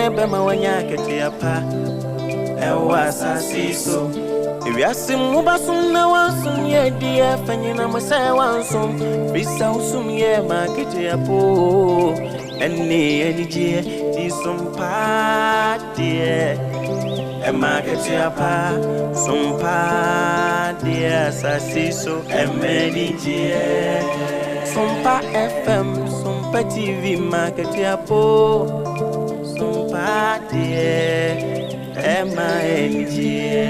ɛbɛma wanya akatua pa ɛwɔ asase yi so. Ewiase mu wobasom na wansom yɛ deɛ fa nyina mo sɛ wansom firi sɛ wosom yɛ ma akatua po ɛne anigyeɛ ti som paa deɛ ɛma akatua pa som paa deɛ asase yi so ɛma anigyeɛ. Sompa FM, Sompa TV ma akatua po sompa deɛ ɛma anigyeɛ.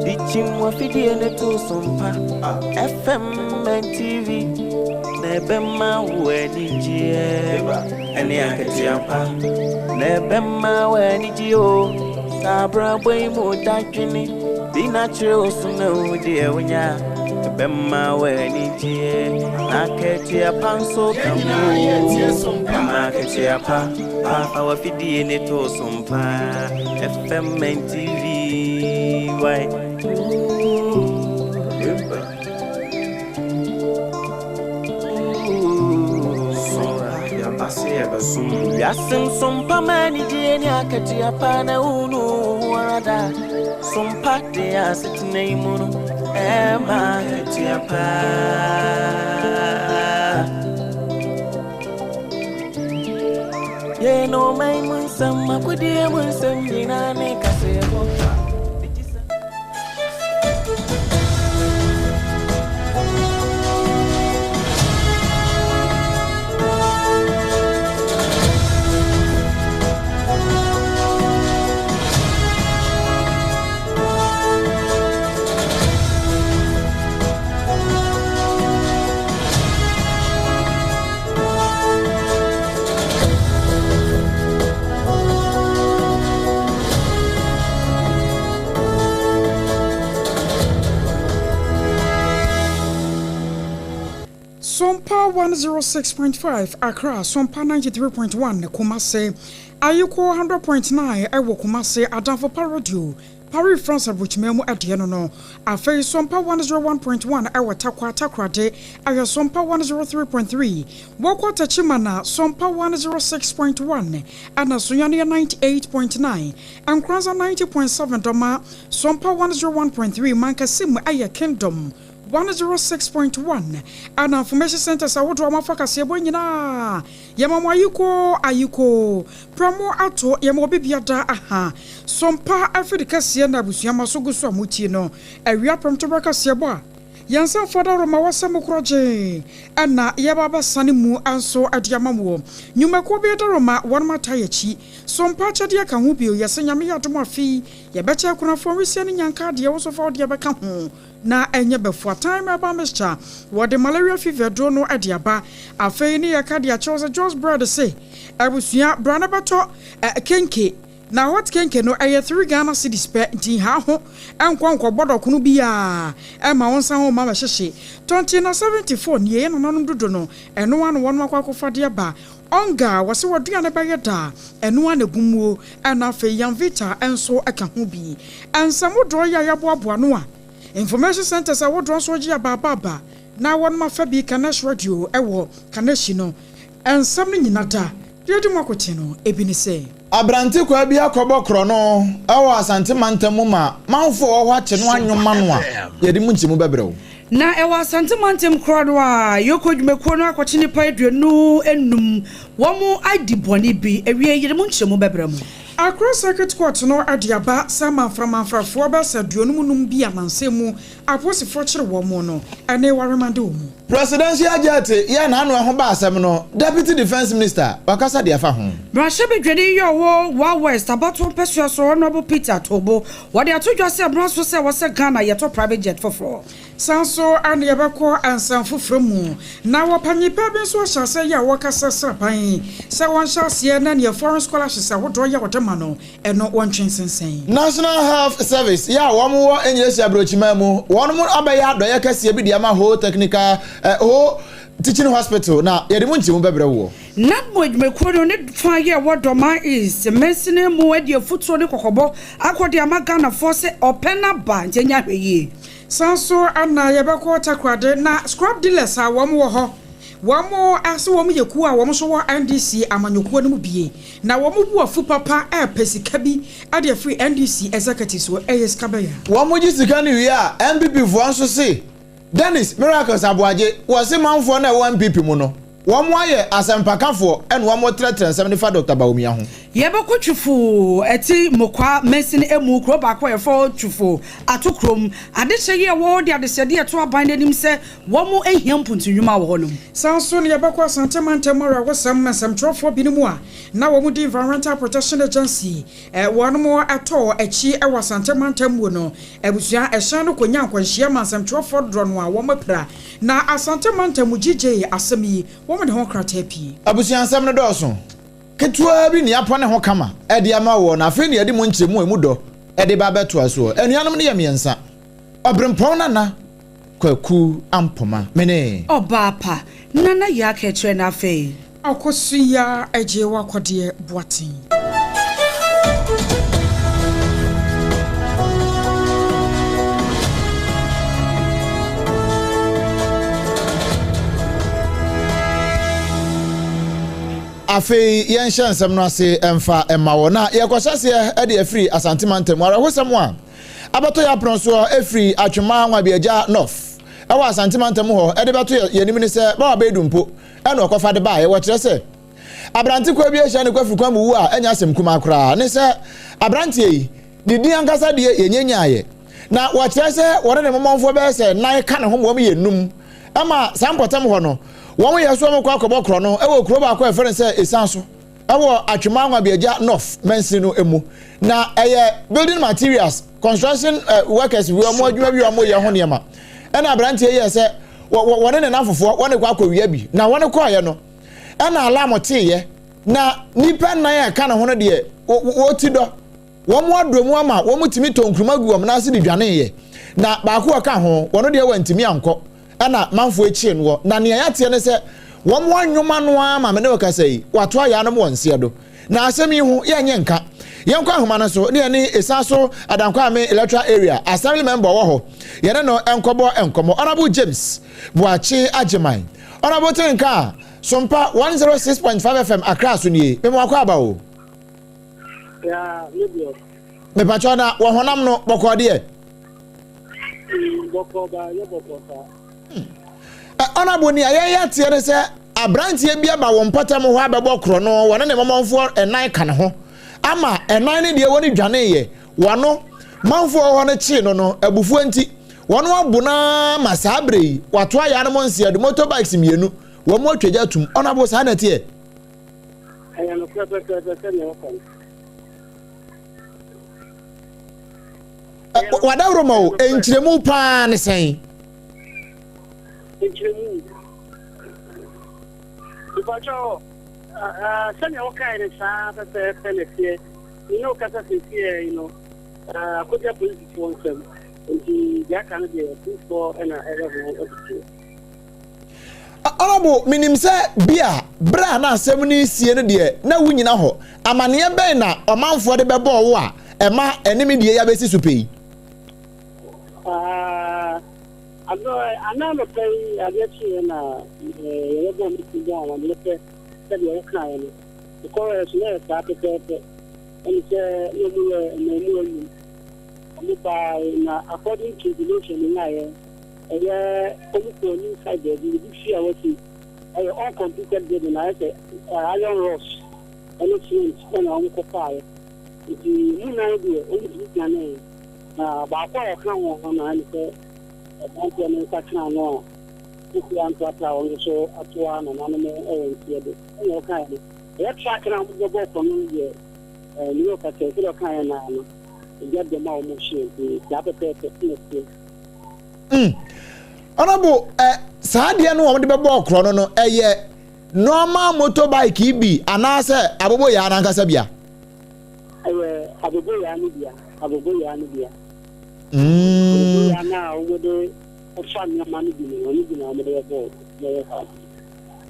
Dikyim wafidie ne to Sompa FM and TV na ɛbɛma wo anigyeɛ ɛne akatua pa na ɛbɛma wo anigyeɛ o. Saa abrabɔ yi mu dadwene bi na kyerɛ wo so na wo deɛ wonya ɛbɛma wo anigyeɛ na akatua pa nso ka ho ɛma akatua pa pa wafidie ne to Sompa FM and TV why. Wiase nsompa ma anigyeɛ ne akatua pa na wonu wo ho ara da sompa de asetena yi mu no ɛma akatua pa. Yɛn ɔman mu nsɛm akodie mu nsɛm nyinaa ne kaseɛbɔ. Sompa 106.5 Accra, Sompa 93.1 Kumasi, Ayiko 100.9 ɛwɔ Kumasi, Adamfo Pa Radio, Paris France aburokyima mu ɛdeɛ no. Afei Sompa 101.1 ɛwɔ Takwa Takoradi, ɛyɛ Sompa 103.3. Wɔkɔ Techiman na Sompa 106.1, ɛna Sunyani 98.9, Nkoranza 90.7 Dɔma, Sompa 101.3 Mankasim ɛyɛ Kingdom 106.1 ɛna information centers ahodoɔ a wɔafa kaseɛbɔ nyinaa yɛma mo ayiko ayiko prɛmo ato yɛma obi biada aha Sompa afidi kɛseɛ na abusua ma so gu so a motie no awia prɛmtoberɛ kaseɛbɔ a yɛn nsa mfa daworo ma wɔsɛ mo korɔgye ɛna yɛba bɛsane mu nso de ama mo wɔ nnwumakuo bi daworo ma wɔn ata yɛkyi Sompa akyɛdeɛ ka ho bio. Yɛsɛ Nyame yɛ adom afei yɛbɛkyɛ akunafoɔ nwisia ne nyanka adeɛ wo so fa wodeɛ bɛka ho na ɛnyɛ bɛfo time herbal mixture wɔde malaria fever duro no de aba. Afei ne yɛka de akyerɛw sɛ Jos Bread se abusua bra no bɛtɔ kenke na hot kenke no ɛyɛ 3 Ghana cedis pɛ nti ha ho ɛnkɔ nkɔbɔ dɔkono biaa ɛma wo nsa ho ma mɛhyehye tɔnte na 74 nie yɛ nananom dodo no ɛno ano wɔn akɔ akɔfa de aba ɔnga wɔsɛ wɔaduane bɛyɛ daa ɛno a na gu muo ɛna afei Yanvita ɛnso ɛka ho bi ɛnsɛm yi a yɛaboaboa no a information centers a wɔdoɔ nso gye abaababa na wɔn afa bi Kanesh Radio ɛwɔ Kaneshi no ɛnsɛm no nyina da deɛ di mu akote no ebi ne sɛ Aberante kwaa bi akɔbɔ korɔ no ɛwɔ Asante mantam mu ma manfo a wɔwɔ hɔ akye no anwoma no a yɛde mu nkyɛmu bɛbrɛ wo. Na ɛwɔ Asante mantam korɔ no a yɛkɔ dwumakuo no akɔkye nipa 25 wɔn mo adi bɔne bi awie yɛde mu nkyerɛmu bɛbrɛ mu. Accra Circuit Court no ade aba sɛ manframanfrafoɔ bɛsɛ 55 bi anansɛ mu apolisifoɔ kyere wɔn mu no ɛne wɔremande wɔ mu. Presidential jet yɛ n'ano ɛho ba asɛm no, Deputy Defence Minister wakasa de afa ho. Mmarahyɛbadwani yi a ɔwɔ Wa West abatoɔ mpɛsua so, Honourable Peter Tobo, wɔde ato dwa sɛ mmara so sɛ wɔsɛ Ghana yɛtɔ private jet foforɔ. San so ane yɛbɛkɔ ansɛm foforɔ mu na wɔpanyipa bi nso ahyɛ ase yi a wɔkasa sraban sɛ wɔnhyɛ aseɛ na neɛ foreign scholarships ahodoɔ yɛ wɔde ma no ɛno wɔntwe nsensɛn. National Health Service yɛ a wɔn wɔ English aburokyiman mu wɔn mo abɛyɛ adɔyɛ kɛseɛ bi de ama Ho Technical Ho Teaching Hospital na yɛde mu nkyɛmu bɛbrɛ woɔ. NADMO adwumakuo no ne fa yɛ wɔ Dɔma East mansini mu adi afutuo ne kɔkɔbɔ akɔde ama Ghanafoɔ sɛ ɔpɛ n'aba nti anya ahwɛ yie. San so ana yɛbɛkɔ Takoradi na scrap dealers a wɔn wɔ hɔ. Wɔn se wɔn yɛ kuo a wɔn nso wɔ NDC amanyɔkuo no mu bie, na wɔn bo afu papa repɛ sika bi de afiri NDC executives hɔ. Ɛyɛ sika bɛn a? Wɔn gye sika no wie a, NPP foɔ nso se Dennis Miracles Aboagye, wɔse manfoɔ no a ɛwɔ NPP mu no, wɔn ayɛ asɛmpakafoɔ ɛna wɔn trɛtrɛ nsɛm de fa Doctor Bawumia ho. Yɛbɛkɔ Twifo ɛte Mokwa mansini emu kuro baako a yɛfrɛ hɔ Twifo Atokurom. Adehyɛ yi a ɛwɔ hɔ de adesrɛdeɛ ɛto aban no anim sɛ wɔn hia mpuntu nnwuma wɔ hɔnom. Saa nso na yɛbɛkɔ Asante mantam awerɛhosɛm nsɛmtwerɛfoɔ binom a na wɔn di Environmental Protection Agency wɔn tɔɔ akyi wɔ Asante mantam mu no abusua ɛhyɛn no kɔnyaa nkwanhyia ma nsɛmtwerɛfoɔ dodoɔ no a wɔn apira. Na Asante mantam mu gyigyee asɛm yi wɔn de ho krataa pii. Abusua nsɛm no dɔɔso. Ketewaa bi na yɛapɔ ne ho kama de ama woɔ, na afei na yɛde mu nkyerɛmu a emu dɔ de ba abɛtoa soɔ. Anuanom no yɛ mmiɛnsa, Ɔberempɔn Nana Kwaku Ampoma, me ne. Ɔbaa pa, Nana Yaa Kɛkyerɛ na afei. Akosua Agyei Wakɔdeɛ Boateng. Afei yɛnhyɛ nsɛm no ase mfa mma wɔ na yɛkɔhyɛ aseɛ de afiri Asante mantam mu. Awerɛhosɛm a abɛtɔ yɛn apono soɔ ɛfiri Atwema Nwabiagya North ɛwɔ Asante mantam hɔ de bɛto yɛn anim ne sɛ Bawa Baidu mpo ɛna ɔkɔfa de baeɛ. Wɔkyerɛ sɛ aberante kwa bi ahyia ne kwafiri kwan mu wu a ɛnyɛ asɛm kumaa koraa ne sɛ aberanteɛ yi ne din ankasa deɛ yɛnyɛ nyaeɛ na wɔkyerɛ sɛ wɔne ne mmɔmfoɔ bɛyɛ sɛ nan ka ne ho ma wɔn yɛ num ɛma saa mpɔtam hɔ no wɔn yɛ so wɔn kɔ akɔbɔ korɔ no ɛwɔ kuro baako a ɛfrɛ no sɛ Esan so ɛwɔ Atwema Nwabiagya North mansini no mu na ɛyɛ building materials construction uh, workers bi wɔn adwuma bi wɔn yɛ ho nneɛma ɛna aberanteɛ yɛ sɛ wɔne ne nafofoɔ wɔne kɔ akɔwia bi na wɔne kɔɔyɛ no ɛna alarm teeɛ na nipa nnan a ɛka ne ho no deɛ wɔti dɔ Wɔn adɔ mu ama wɔtumi tɔ nkruma gu wɔn nan ase de dwaneeɛ. Na baako a ɔka ho, wɔn deɛ wantumi ankɔ, ɛna manfoɔ akyie noɔ. Na nea yɛateɛ ne sɛ, wɔn anwoma no ara ma me ne wo kasa yi, wɔato ayaanom wɔ nseɛ do. Na asɛm yi ho, yɛnyɛ nka. Yɛnkɔ ahoma no so ne yɛne Esaso Adankwame Electoral Area Assembly Member ɔwɔ hɔ, yɛne no nkɔbɔ nkɔmmɔ. Honourable James Boakye Agyeman. Honourable Tenka, Sompa 106.5 FM Accra so nie. Mema wakɔ aba o. Mepakyɛw na wɔ honam no bɔkɔɔ deɛ? Bɔkɔɔ ba yɛ bɔkɔɔ saa. Ɔnabo nea yɛn yɛ teɛ ne sɛ aberanteɛ bi aba wɔn mpɔtam hɔ abɛbɔ korɔ no wɔne ne mɔmɔnfoɔ ɛnan ka ne ho ama ɛnan ne deɛ wɔne dwaneeɛ wɔno manfoɔ hɔ no kyee no no abufuo nti wɔn abo no ara ma saa berɛ yi wato ayɛ anom nseɛ de motorbikes mmienu wɔn mu atwa gya tum ɔnabo saa na ɛteɛ. Ɛyɛ nokorɛ pɛpɛɛpɛ sɛdeɛ woka no. Wadaworo ma o, nkyerɛmu paa ne sɛn? Nkyerɛmu. Mpakyɛ sɛnea wokae no saa pɛpɛɛpɛ na ɛteɛ. Me ne wo kasa seesei yi no, akɔgya polisifoɔ nsam. Nti deɛ aka no deɛ polisifoɔ na ɛhwɛ ho atitire. Honourable, menim sɛ bi a berɛ a na asɛm no resie no deɛ na wonyina hɔ. Amaneɛ bɛn na ɔmanfoɔ de bɛbɔɔ wo a ɛma ɛne me deɛ yi abɛsi so pɛ yi? Ana anɔpa yi adeɛ kyeeɛ na yɛbɛbɔɔ me ti bɔɔ amaneɛ sɛ sɛdeɛ wokaeɛ no, mekɔhwɛɛ so na ɛyɛ saa pɛpɛɛpɛ. Ɛne sɛ na ɔmu yɛ mmaamua num. Ɔmo bae na according to information menyaeɛ Ɛyɛ ɔmo kɔɔ new site baabi, obi fie a wasi, ɛyɛ uncompleted building, ayɛ sɛ iron rods ɛne cement ɛna ɔmo kɔ faeɛ. Nti emu nan deɛ ɔmo tumi dwanee, na baako a ɔka ho no na ɛne sɛ aberanteɛ no nsa kaa no a kokoa ntratra a ɔno nso so atoa nananom wɔ nseɛ do. Sɛnea ɔkaeɛ no, ɛyɛ truck no a ɔmo de bɛbɔɔ korɔno no deɛ, ɛɛ me ne wo kasa yi, sɛdeɛ ɔkaeɛ no ara no, egya dɛm a ɔmo hyeɛ nti saa pɛpɛɛpɛ na ɛteɛ. Mm. Honorable, eh, saa adeɛ no wɔn de bɛbɔ ɔkorɔ no no ɛyɛ normal motorbike yi bi anaasɛ aboboyaa no ankasa bia? Ɛyɛ aboboyaa no bia, aboboyaa no bia. Mm. Aboboyaa no a wɔde fa nneɛma no bi no, ɛno bi na wɔde bɛbɔ bɛyɛ saa.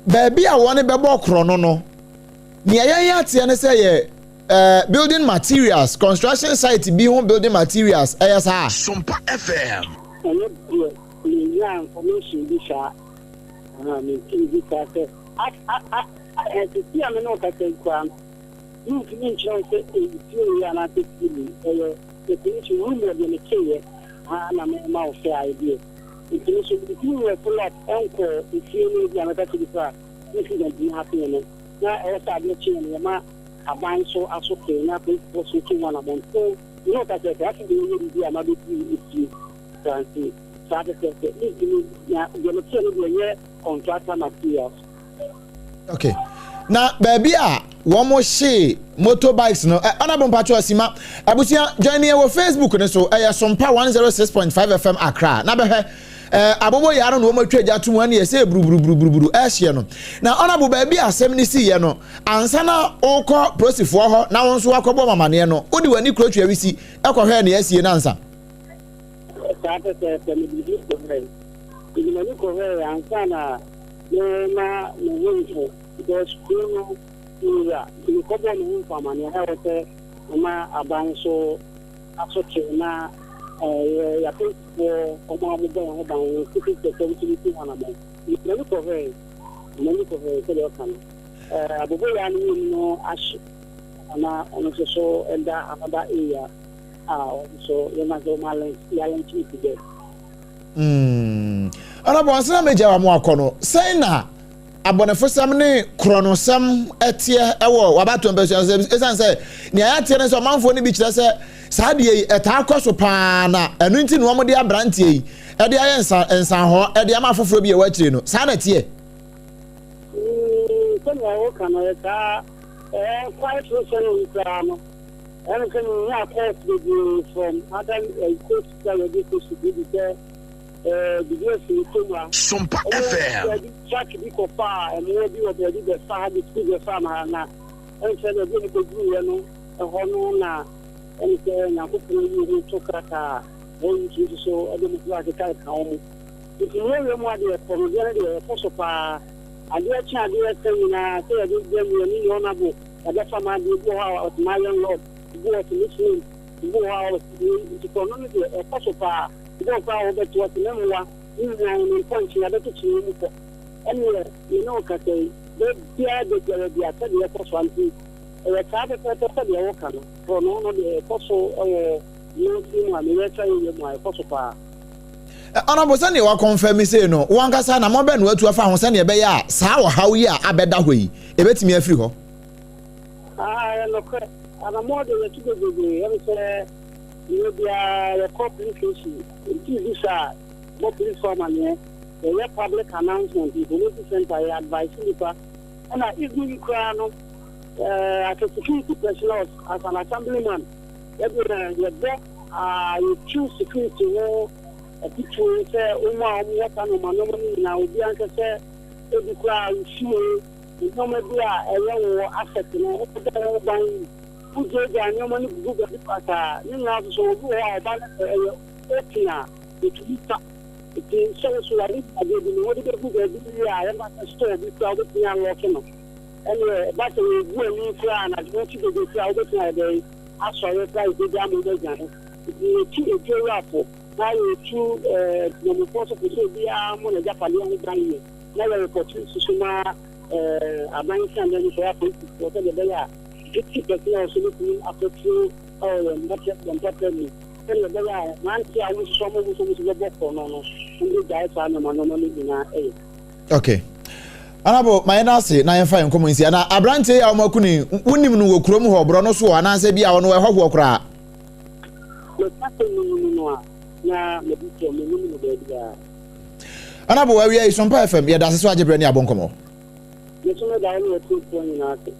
Baabi a wɔn bɛbɔ ɔkorɔ no no, nea yɛn yɛ ateɛ no sɛ yɛ Eh, building materials, construction site bi ho building materials, ɛyɛ saa? Sompa FM. Ɛno deɛ menyaa information bi saa. Mente biribi saa sɛ seesei a me ne wo kasa yi koraa no, mentumi nkyerɛ wo sɛ ɛyɛ fie wei anaasɛ fie wei. Ɛyɛ speculation, rumour deɛ meteeɛ na mema wo sɛ idea. Nti me nso mentumi nyɛ follow up nkɔɔ efie no bi a mɛka sɛ bi koraa incident no happen no, na ɛwɔ sɛ adeɛ kyeeɛ no yɛma aban nso aso tee na apolisifoɔ nso tu ho anammɔn. So me ne wo kasa yi sɛ afei deɛ yɛyɛ biribi a mabɛduru efie koraa nti saa pɛpɛɛpɛ mentumi na deɛ meteɛ no deɛ ɛnyɛ contractor materials. Okay. Na baabi a wɔn hyee motorbikes no, Honorable Mpacho Asima, abusua join yɛn wɔ Facebook no so, ɛyɛ Sompa 106.5 FM Accra. Na bɛhwɛ abobo yaa no na wɔn atwa agya to mu ɛne ɛsɛ buruburuburuburu ɛhyeɛ no. Na Honorable baabi a asɛm no si yɛ no, ansa na wokɔ polisifoɔ hɔ na wɔn nso wakɔbɔ mamaneɛ no, wode w'ani kuro twɛ wisi ɛkɔhwɛ nea asie no ansa. Saa pɛpɛɛpɛ, mede m'ani kɔhwɛe. Mede m'ani kɔhwɛe ansa na mema me hemfo, because kuro no wura, nti mekɔbɔɔ me hemfo amanneɛ na ɛwɔ sɛ mema aban so asotwe na yɛ apolisifoɔ wɔn a wɔbɔ yɛn ho ban, yɛn security fam nso bɛtu ho anammɔn. Mede m'ani kɔhwɛe, mede m'ani kɔhwɛe sɛdeɛ ɔka no. Aboboyaa no wom no ahye na ɔno nso so da another area a ɔno nso yɛma sɛ wɔn yɛalɛnkye no to death. Ɔnabɔ ansa na megya wa mo akɔ no, sɛn na abɔnefosɛm ne korɔnosɛm ɛteɛ ɛwɔ w'abatoɔ mpasua so? Ɛsiane sɛ nea yɛateɛ ne sɛ ɔmanfoɔ no bi kyerɛ sɛ saa deɛ yi ɛtaa kɔ so paa na ɛno nti na wɔde aberanteɛ yi ɛde ayɛ nsa nsanhɔ ɛde ama afoforɔ bi a ɛwɔ akyire no, saa na ɛteɛ? Sɛnea woka no yɛ saa. Quite recently koraa no, ɛne sɛ menyaa calls bebree from other coach a yɛde kɔ sukuu bi sɛ biribi asi ne kurom ha. Sompa FM. Baabi truck bi kɔfaa mmoa bi wɔ baabi bɛfa ha de sukuu bɛfa ma ha na ɛne sɛ baabi a wɔkɔduruiɛ no ɛhɔ no na ɛne sɛ Nyankopɔn yi wɔn to krataa a wɔn nso so de mo so akeka ka wɔn. Nti ne yɛwura mu adeɛ kɔ no deɛ no deɛ ɛkɔ so paa. Adeɛ kye adeɛ sa nyinaa sɛ yɛde gya mu yɛne nea ɔnabo yɛbɛfa ma adeɛ bi wɔ hɔ a ɔte ma iron rod, ebi wɔ ɔte michelin, ebi wɔ hɔ a ɔte wei nti korɔno no deɛ ɛkɔ so paa. Ebi wɔ koraa a wɔbɛto ɔte ne mmoa ne nnwan ne mpɔnkye yɛbɛkyekyere wɔn mu kɔ. Ɛneɛ me ne wo kasa yi da biara da biara bia sɛdeɛ ɛkɔ so a nti ɛyɛ saa pɛpɛɛpɛ sɛdeɛ woka no korɔno no deɛ ɛkɔ so wɔ mansin mu a meyɛ sɛ yɛyɛ mu a ɛkɔ so paa. Honourable, sɛdeɛ wakɔnfɛm me sei no, wo ankasa anammɔn bɛn na watu afa ho sɛdeɛ ɛbɛyɛ a saa ɔhaw yi a abɛda hɔ yi, ɛbɛtumi afiri hɔ? Ɛyɛ nokorɛ. Anammɔn deɛ yɛtu bebrebe. Ɛne sɛ mmerɛ biara yɛkɔ police station, nti bi saa a, yɛbɔ policefoɔ amaneɛ, yɛyɛ public announcement, information centre, yɛ advice nnipa. Ɛna evening koraa no, as a security personnel, as an assemblyman, yɛdeɛ yɛbɔ yɛtu security ho afotuo sɛ wɔn a wɔwɔ saa nneɛma nneɛma no nyinaa, obiara nhwɛ sɛ ebi koraa nsuo, nneɛma bi a ɛyɛ wɔ asset no, wobɛbɔ ho ban yi, wogyaagyaa nneɛma no gugu baabi pasaa. Ne nyinaa nso so, obi wɔ hɔ a ɔba no sɛ ɛyɛ open a, ɛtumi fa. Nti sɛ wo so wade adeɛ bi no, wode bɛgu baabi wie a, yɛmfa sɛ store bi koraa wobɛtumi alɔke no. Ɛnneɛ ɛba sɛ wɔbu ani koraa anadwo wokyi dede koraa wobɛtumi ayɛ dɛn asɔre koraa ɛbɛgya ama wɔaguane. Nti yɛtu efiewurafo na yɛtu temamufoɔ nso fo sɛ obiara mmɔ n'agyapadeɛ ho ban yie na yɛrepɔto nso so ma aban nsiandan mu sɛ apolisifoɔ sɛdeɛ ɛbɛyɛ a security personnel nso bɛtumi apatro wɔ yɛn mpɔtam yɛn mu sɛdeɛ ɛbɛyɛ a mmeranteɛ a wɔn nso so wɔn nso wɔn bɛbɔ korɔ no no wɔn bɛgyae saa nneɛma nneɛma no nyinaa yɛ. Okay. Honorable, ma yɛn ase na yɛmfa yɛn nkɔmmɔ nsi. Ana aberanteɛ yi a wɔn aku ne wonim no wɔ kurom hɔ borɔ no so anaasɛ bi a ɔno ɛhɔhoɔ koraa? Meka sɛ menim no a, na madi kyerɛ menim no baabiara. Honorable, awia yi Sompa FM yɛda ase so agye berɛ ne abɔ nkɔmmɔ. Me nso meda wo ne atiefoɔ nyinaa ase.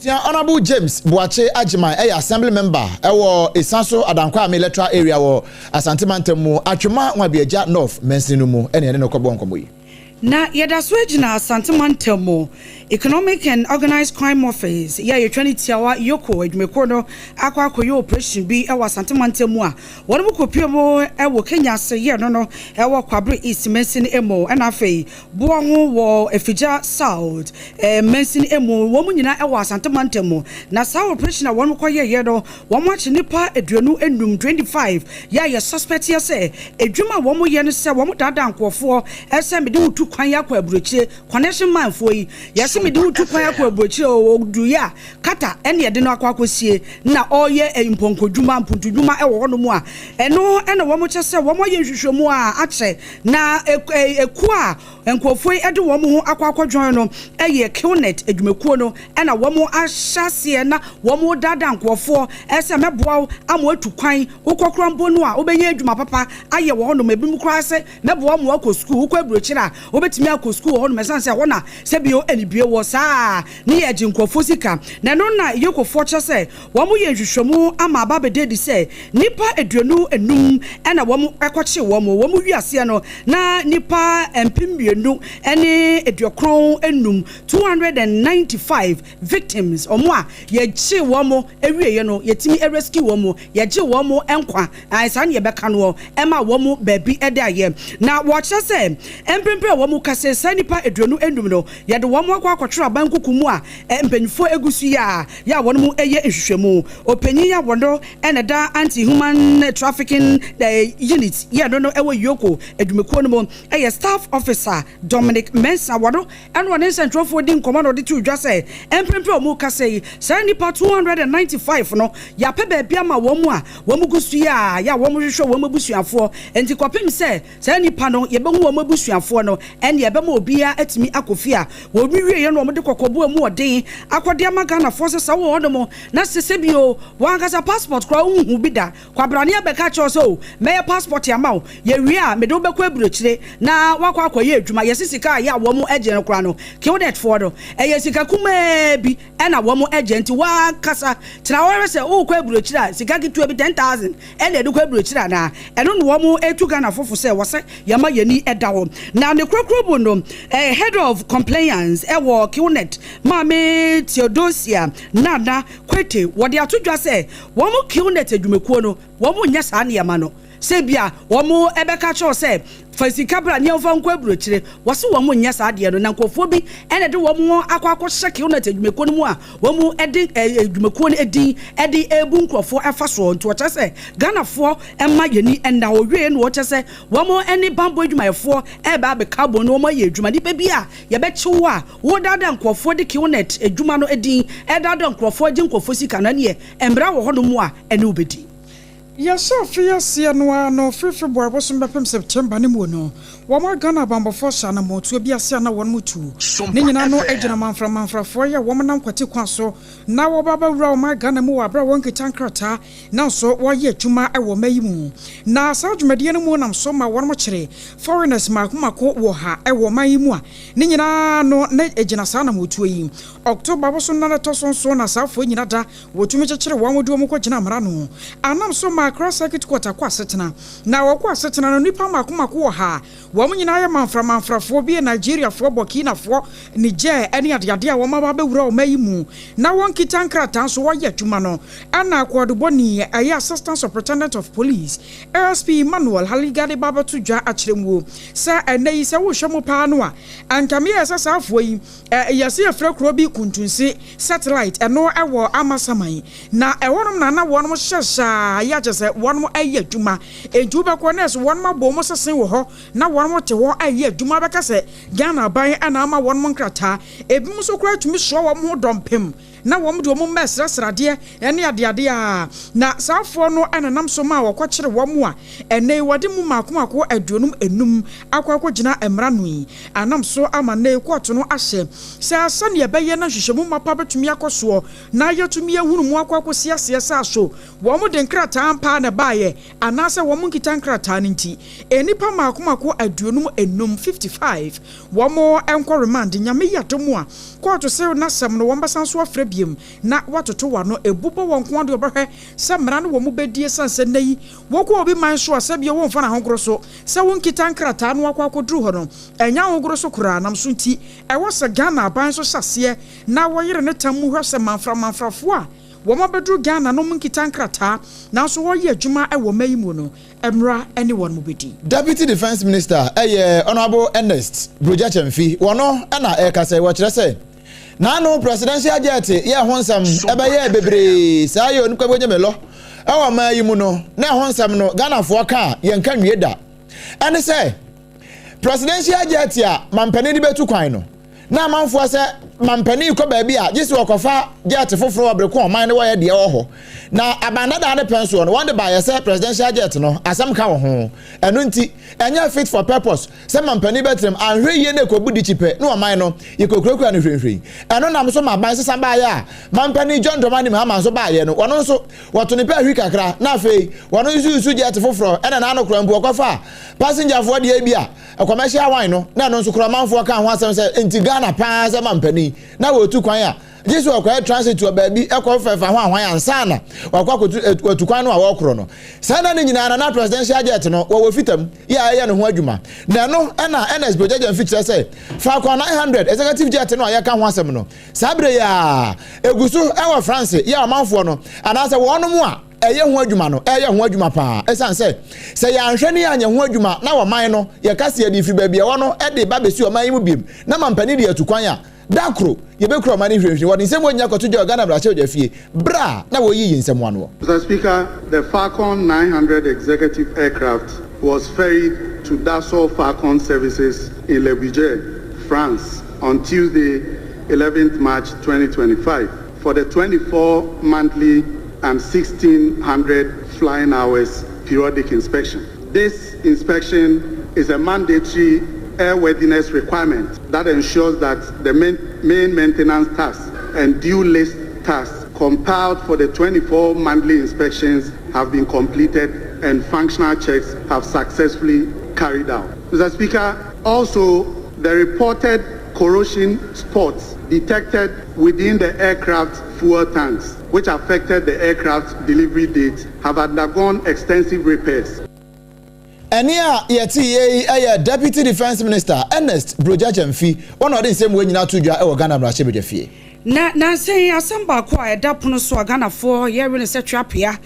Tia Honourable James Boakye Agyeman yɛ Assembly Member wɔ Esaso Adankwame Electoral Area wɔ Asante Mantam mu, Atwema Nwabiagya North mansini no mu na yɛne no kɔbɔɔ nkɔmmɔ yi. Na yɛda so gyina Asante Mantam mu Economic and Organised Crime Office yɛ a yɛtwa no tiawa EOCO adwumakuo no akɔ akɔyɛ operation bi wɔ Asante Mantam mu a wɔn kɔpue mu wɔ Kenya ase yɛ no no wɔ Kwabre East mansini mu ɛna afei boɔ ho wɔ Afigya South mansini mu, wɔn nyinaa wɔ Asante mantam mu. Na saa operation a wɔn kɔ yɛeɛ no, wɔn akye nnipa 25, 25, yɛ a yɛ suspect yɛ sɛ adwuma a wɔn yɛ no sɛ wɔn daadaa nkorɔfoɔ sɛ mede wo tu kwan akɔ aburokyire. Connection man foɔ yi, yɛse mede wo tu kwan akɔ aburokyire o, ɔduruiɛ a, kata ɛne yɛde no akɔ akɔsie na ɔreyɛ mpɔnkɔdwuma, mpuntudwuma wɔ hɔnom a, ɛno na wɔn kyɛ sɛ wɔn ayɛ nhwehwɛmu a akyɛ na ekuo a nkurɔfoɔ yi de wɔn ho akɔ akɔjoin no yɛ Qnet adwumakuo no na wɔn ahyɛ aseɛ na wɔn redaadaa nkurɔfoɔ sɛ mɛboa wo ama watu kwan, wokɔ koraa mpo no a wobɛnya adwuma papa ayɛ wɔ hɔnom, ebinom koraa sɛ mɛboa wo ma woakɔ sukuu, wokɔ aburokyire a wobɛtumi akɔ sukuu wɔ hɔnom ɛsiane sɛ ɛhɔ na sɛbio anibue wɔ saa ne yɛgye nkurɔfoɔ sika. Na ɛno na Yokofoɔ kyerɛ sɛ wɔyɛ nhwehwɛmu ama aba abɛda adi sɛ nnipa 25 na wɔkɔkyee wɔn. Wɔn wiaseɛ no, na nnipa 2,095, 295 victims, wɔn a yɛkyee wɔn wieeɛ no, yɛtumi rescue wɔn, yɛgyee wɔn nkwa, ae, saa na yɛbɛka noɔ, ɛmaa wɔn baabi daeɛ. Na wɔkyerɛ sɛ mprempren a wɔkasa yi, saa nnipa 25 no, yɛde wɔn akɔ akɔtwerɛ aban kuku mu a mpanyinfoɔ gu so yi a yɛ a wɔn yɛ nhwehwɛmu. Ɔpanyin yi a wɔno na ɛda Anti-Human Trafficking Unit yɛ no no wɔ Yoko adwumakuo no mu yɛ Staff Officer Dominic Mensah. Wɔno na ɔne nsɛntwerɛfoɔ di nkɔmmɔ na ɔde too dwa sɛ mprempren a wɔrekasa yi saa nnipa 295 no yɛapɛ baabi ama wɔn a wɔn gu so yi a yɛ a wɔhwehwɛ wɔn abusuafoɔ nti kɔpem sɛ Saa nnipa no, yɛbɛhu wɔn abusuafoɔ no, ɛnneɛ ɛbɛma obiara atumi akɔ fie a wɔwieɛ no wɔde kɔkɔbo a ɛmu ɔden akɔde ama Ghanafoɔ sɛ sɛ wowɔ hɔnom na sɛ sɛbi o, w'ankasa passport koraa wonhuu bi da, kwabrane abɛka akyerɛ wo sɛ o, mɛyɛ passport ama wo, yɛwie a mede wo bɛkɔ aburokyire na woakɔ akɔyɛ adwuma. Yɛse sika a ɛyɛ a wɔgye no koraa no, Kildetfoɔ no, ɛyɛ sika kumaa bi na wɔgye nti w'ankasa tena hɔ hwɛ sɛ worekɔ aburokyire a sika ketewa bi, 10,000, ɛna ɛde kɔ aburokyire anaa? Ɛno na wɔn retu Ghanafo fo sɛ wɔsɛ yɛma yɛn ani da hɔ. Na ne korokoro mu no, Head of Compliance wɔ Qnet, Maame Theodosia Nana Kwete, wɔde ato dwa sɛ wɔn Qnet adwumakuo no, wɔn nyɛ saa nneɛma no. Sɛ ebia wɔn bɛka akyerɛ wo sɛ fa sika bra ne yɛmfa nkɔ aburokyire, wɔse wɔn nyɛ saa adeɛ no. Na nkurɔfoɔ bi na ɛde wɔn ho akɔ akɔhyɛ Qnet adwumakuo no mu a Wɔn de dwumakuo no din de rebu nkurɔfoɔ afa soɔ nti wɔkyerɛ sɛ Ghanafoɔ mma yɛn ani nna hɔ. Wɔwieɛ no wɔkyerɛ sɛ wɔn ne banbɔ adwumayɛfoɔ reba abɛka abom na wɔn ayɛ adwuma. Nipa bi a yɛbɛkye wo a woredaadaa nkurɔfoɔ de Qnet adwuma no din redaadaa nkurɔfoɔ gye nkurɔfoɔ sika no ɛneɛ mmara wɔ hɔnom a ɛne wo bɛdi. Yɛhyɛ afe yi aseɛ no ara no, firi February bosom bɛpem September no mu no, wɔn a Ghana abanbɔfoɔ hyɛ anamɔntuo bi ase a na wɔn tu. Ne nyinaa no gyina manframanfrafoɔ yi a wɔn nam kwati kwan so na wɔba abɛwura ɔman Ghana mu wɔ aberɛ a wɔn nkita nkrataa nanso wɔyɛ adwuma wɔ ɔman yi mu. Na saa dwumadie no mu nam so ma wɔn kyere foreigners mako mako wɔ ha wɔ ɔman yi mu a ne nyinaa no na ɛgyina saa anamɔtuo yi. October bosom no na ɛtɔ so nson na saa foɔ nyina da Wotumi kyekyere wɔn de wɔn kɔgyina mmara ano. Anam so ma Accra Circuit Court akɔ asetena. Na wɔkɔ asetena no, nnipa mmaako mmaako wɔ ha a wɔn nyinaa yɛ manframanfrafoɔ, bi yɛ Nigeriafoɔ, Burkinafoɔ, Niger ne adeade a wɔn aba abɛwura ɔman yi mu na wɔnkita nkrataa nso wɔyɛ adwuma no. Ɛna Akoadobɔni a ɛyɛ Assistant Superintendent of Police, ASP Emmanuel Haliga de ba abɛto dwa akyerɛ muo sɛ ɛnnɛ yi sɛ wohwɛ mu paa no a, anka meyɛɛ sɛ saa afoɔ yi Yɛse yɛfrɛ kuro bi Kuntunse, satellite, ɛno wɔ Amasaman. Na ɛhɔnom na na wɔnom hyɛ hyɛa yɛ kyerɛ sɛ wɔnom ɛyɛ adwuma. Enti wobɛkɔ na ɛse wɔnom abɔ wɔn sese wɔ hɔ na wɔnom te hɔ ɛyɛ adwuma bɛka sɛ Ghana aban na ama wɔnom nkrataa. Ebinom nso koraa tumi soa wɔn ho dɔmpem na wɔn de wɔn mma ɛsrɛsrɛ adeɛ ne adeade a, na saa afoɔ no na nam so maa wɔkɔkyere wɔn a ɛnnɛ yi wɔde mu mmaako mmaako 55 akɔ akɔgyina mmara ano yi. Anam so ama nnɛ yi kɔɔto no ahyɛ sɛ sɛdeɛ ɛbɛyɛ na nhwehwɛmu mapa bɛtumi akɔ soɔ na yɛatumi ahunu mu akɔ akɔsi aseɛ sɛ aso wɔn de nkrataa ampa ara na ɛbaeɛ anaasɛ wɔn nkita nkrataa no nti nnipa mmaako mmaako 55, 55, Wɔn nkɔ remand, Nyame yɛ adom a, kɔɔto se n'asɛm no wɔn bɛsan so afrɛ biom na wɔatoto w'ano, ebu bɔ wɔn nko ara deɛ wɔbɛhwɛ sɛ mmara no wɔn bɛdi esiane sɛ nnɛ yi wɔkɔ obi man so a sɛbio womfa no ahogoro so sɛ wonkita nkrataa no akɔ akɔduru hɔ no ɛnyɛ ahogoro so koraa nam so nti ɛwɔ sɛ Ghana aban nso hyɛ aseɛ na wɔyere ne tam mu hwɛ sɛ manfra manfrafoɔ a wɔn abɛduru Ghana no wɔn nkita nkrataa nanso wɔyɛ adwuma wɔ mma yi mu no mmra ne wɔn mu bɛdi. Deputy Defence Minister yɛ Honourable Ernest Brogya Kyɛmfi, wɔno na ɛrekasa yi, wɔkyerɛ sɛ n'ano Presidential Jet yɛ ho nsɛm ɛbɛyɛɛ bebree saa yɛ onipa bi me lɔ ɛwɔ ɔman yi mu no na ɛho nsɛm no Ghanafoɔ ka a yɛnka nwie da ɛne sɛ. Presidential jet a mampanin de bɛtu kwan no, na amanfoɔ sɛ mampanin kɔ baabi a gye sɛ wɔkɔfa jet foforɔ wɔ bere ko ɔman no wɔyɛ deɛ wɔ hɔ. Na aban dadaa ne pɛn soɔ no, wɔn de baayɛ sɛ presidential jet no asɛm ka wɔ ho. Ɛno nti, ɛnyɛ fit for purpose sɛ mampanin bɛtenam. Anhwɛ yie na ɛkɔbu dikyi pɛ na ɔman no yɛkɔkurakura no hwirihwiri. Ɛno nam so ma aban sesa baayɛ a mampanin John Dramani Mahama nso baayɛ no, wɔno nso wɔto ne pɛ ahwi kakra na afei wɔno nso yusu jet foforɔ. Ɛna n'ano kora mpo wɔkɔfa passengerfoɔ deɛ bi a commercial one no, na ɛno nso kora ɔmanfoɔ ka ho asɛm sɛ nti Ghana paa sɛ mampanin na wɔtu kwan a gye sɛ wɔkɔyɛ transit wɔ baabi ɛkɔ fɛfa ho ahwan ansa na wakɔ akɔtu watu kwan no a wɔkorɔ no. Saa na ne nyinaa na na presidential jet no wɔwɔ fitam yɛ a ɛyɛ ne ho adwuma. Na ɛno ɛna Ernest Brogya Gyamfi kyerɛ sɛ Falcon 900 executive jet no a yɛka ho asɛm no, saa bere yi a egu so ɛwɔ France yɛ ɔmanfoɔ no anaasɛ wɔnom a ɛyɛ ho adwuma no ɛyɛ ho adwuma paa, ɛsiane sɛ sɛ yɛanhwɛ ne yɛanyɛ ho adwuma na ɔman no yɛka sɛ yɛde firi baabi a ɛwɔ no ɛde ba bɛsi ɔman yi mu biem na mampanin de atu kwan a, da koro yɛbɛkura ɔman no hwirihwiri. Wɔde nsɛm wɔnyina kɔto gya Ghana mmarahyɛbadwa fie berɛ a na wɔyiyi nsɛm anoɔ. Mr. Speaker, the Falcon 900 executive aircraft was ferried to Dassault Falcon Services in Le Bourget, France on Tuesday, 11th March 2025 for the 24 monthly and 1600 flying hours periodic inspection. This inspection is a mandatory airworthiness requirement that ensures that the main maintenance tasks and due list tasks compiled for the 24 monthly inspections have been completed and functional checks have successfully carried out. Mr. Speaker, also the reported corrosion spots detected within the aircraft fuel tanks, which affected the aircraft delivery date, have undergone extensive repairs. Ɛne a yɛte yie yi ɛyɛ Deputy Defence Minister Ernest Brogya Gyamfi, wɔn na ɔde nsɛm wɔ nyinaa to dwa ɛwɔ Ghana mmarahyɛbadwa fie. Na nansɛn asɛm baako a ɛda pono so a Ghanafoɔ yɛwe ne sɛ tweapea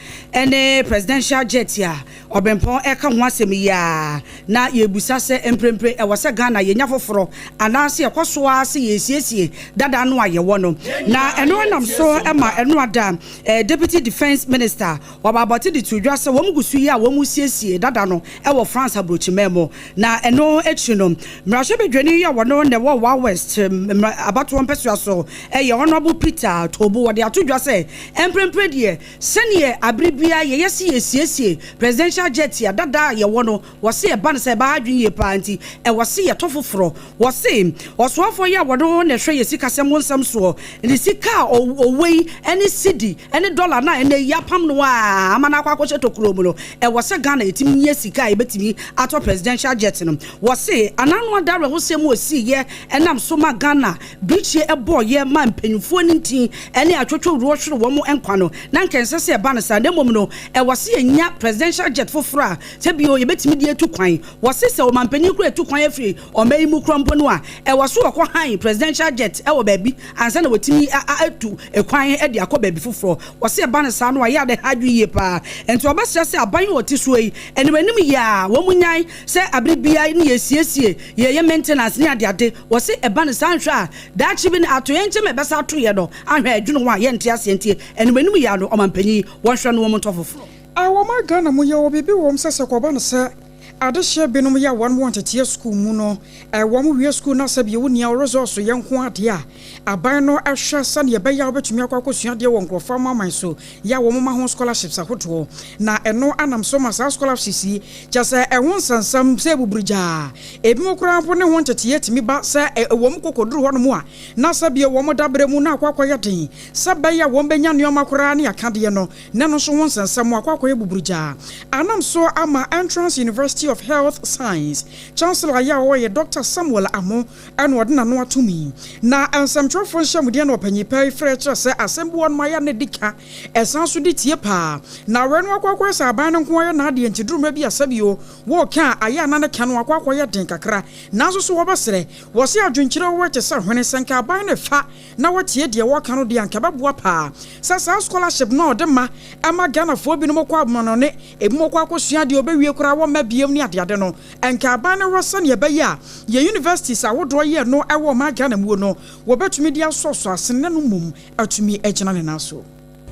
ne presidential jet a ɔbɛnpɔn ɛka ho asɛm yi a na yɛbusa sɛ mprempre ɛwɔ sɛ Ghana yɛnya foforɔ anaasɛ yɛkɔ so a sɛ yɛsiesie dada no a yɛwɔ no. Na ɛno nam so ma ɛno ada Deputy Defence Minister wɔba abɔte de to dwa sɛ wɔn gu so yi a wɔn siesie dada no ɛwɔ France aburokyiman mu. Na ɛno akyi no, mmarahyɛbadwani yi a wɔno na ɛwɔ Wa West abatoɔ mpɛsoa so, ɛyɛ Honourable Peter Tobo, wɔde ato dwa sɛ mprempre deɛ, sɛneɛ abere biara yɛyɛ si yɛsiesie presidential jet a dada a yɛwɔ no, wɔse ɛba no sɛ ɛbaa adwene yie paa nti ɛwɔ se yɛtɔ foforɔ. Wɔse ɔsoafoɔ yi a wɔde na ɛhwɛ yɛ sikasɛm ho nsɛm soɔ ne sika a ɔwɔ yi ne cedi ne dollar na ɛnɛ yi apam no a ama no akɔ akɔhyɛ tokuro mu no, ɛwɔ sɛ Ghana yɛtumi nyɛ sika a yɛbɛtumi atɔ presidential jet no. Wɔse anano ada awerɛhosɛm mu ɔsiiɛ ɛnam so ma Ghana birikyie ɛbɔɔyɛ ma mpanyimfoɔ no ntin ɛne atwotwowuroɔ hwere wɔn nkwa no, na nkɛnsɛ sɛ ɛba no saa, na mmom no ɛwɔ sɛ yɛnya presidential jet foforɔ a sɛ bio yɛbɛtumi de atu kwan. Wɔse sɛ ɔmampanyin kora atu kwan afiri ɔman yi mu kora mpo no a, ɛwɔ so wɔkɔ han presidential jet ɛwɔ baabi ansa na wɔtumi atu kwan de akɔ baabi foforɔ. Wɔse ɛba no saa no a, yɛ ade ha adwene yie paa, nti wɔbɛsrɛ sɛ aban a wɔte soɔ yi anim anim yie a wɔn mu nyan sɛ abere biara ne yɛsiesie yɛyɛ maintenance ne adeade. Wɔse ɛba no saa nhwɛ a, daakye bi no atoyɛ nkyɛn ma ɛbɛsa atoyɛ no ahwɛ adwene ho a yɛnte aseɛ, nti anim anim yie a no ɔmampanyin wɔnhwɛ no wɔn ntɔ foforɔ. A wɔma Ghana mu yɛwɔ biribi wɔ m sɛ kɔba no sɛ adehyeɛ binom yɛ a wɔn wɔ nteteɛ sukuu mu no, wɔn wie sukuu no asɛ bi wo nia resource yɛ nko adeɛ a aban no ɛhwɛ sɛneɛ ɛbɛyɛ a wobɛtumi akɔ akɔsua adeɛ wɔ nkurɔfoɔ amaman so yɛ a wɔn ma ho scholarships ahodoɔ. Na ɛno anam so ma saa scholarships yi kyɛ sɛ ɛho nsɛnsɛm sɛ ebuburugyaa ebi mo koraa mpo ne ho nteteɛ tumi ba sɛ wɔn kɔkɔduru hɔnom a na sɛ bie wɔn dabrɛ mu na akɔ akɔyɛ den sɛ bɛyɛ a wɔn bɛnya nneɛma koraa ne akadeɛ no, na no nso ho nsɛnsɛm akɔ akɔyɛ buburugyaa. Anam so ama Entrance University of Health Science Chancellor yɛ a ɔyɛ Dr Samuel Amo ɛna ɔde n'ano ato mu yi. Na nsɛmtwerɛfoɔ nhyɛmudeɛ na ɔpanyin pɛ frɛ kyerɛ sɛ asɛm bi wɔ no ayɛ ne di ka ɛsan so de tie paa na awɛ no akɔ akɔyɛ sɛ aban no nko ayɛ n'adeɛ, nti duruma bi asɛbio wɔɔka a ayɛ ana ne ka no akɔ akɔyɛ den kakra. Nanso so wɔbɛsrɛ wɔse adwenkyerɛ wɔ te sɛ hwene sɛ nka aban no fa na wɔtie deɛ wɔka no deɛ, anka bɛboa paa sɛ saa scholarship no a ɔde ma ɛma Ghanafoɔ binom kɔ amanɔne, ebinom kɔ akɔsua deɛ ɔbɛwie koraa wɔmma biem ne adeade no, ɛnka aban no wɔ sɛneɛ ɛbɛyɛ a yɛ universities ahodoɔ yɛ no ɛwɔ ɔman Ghana muo no, wɔbɛtumi de asɔsɔ asene na no mmom atumi agyina ne nan so.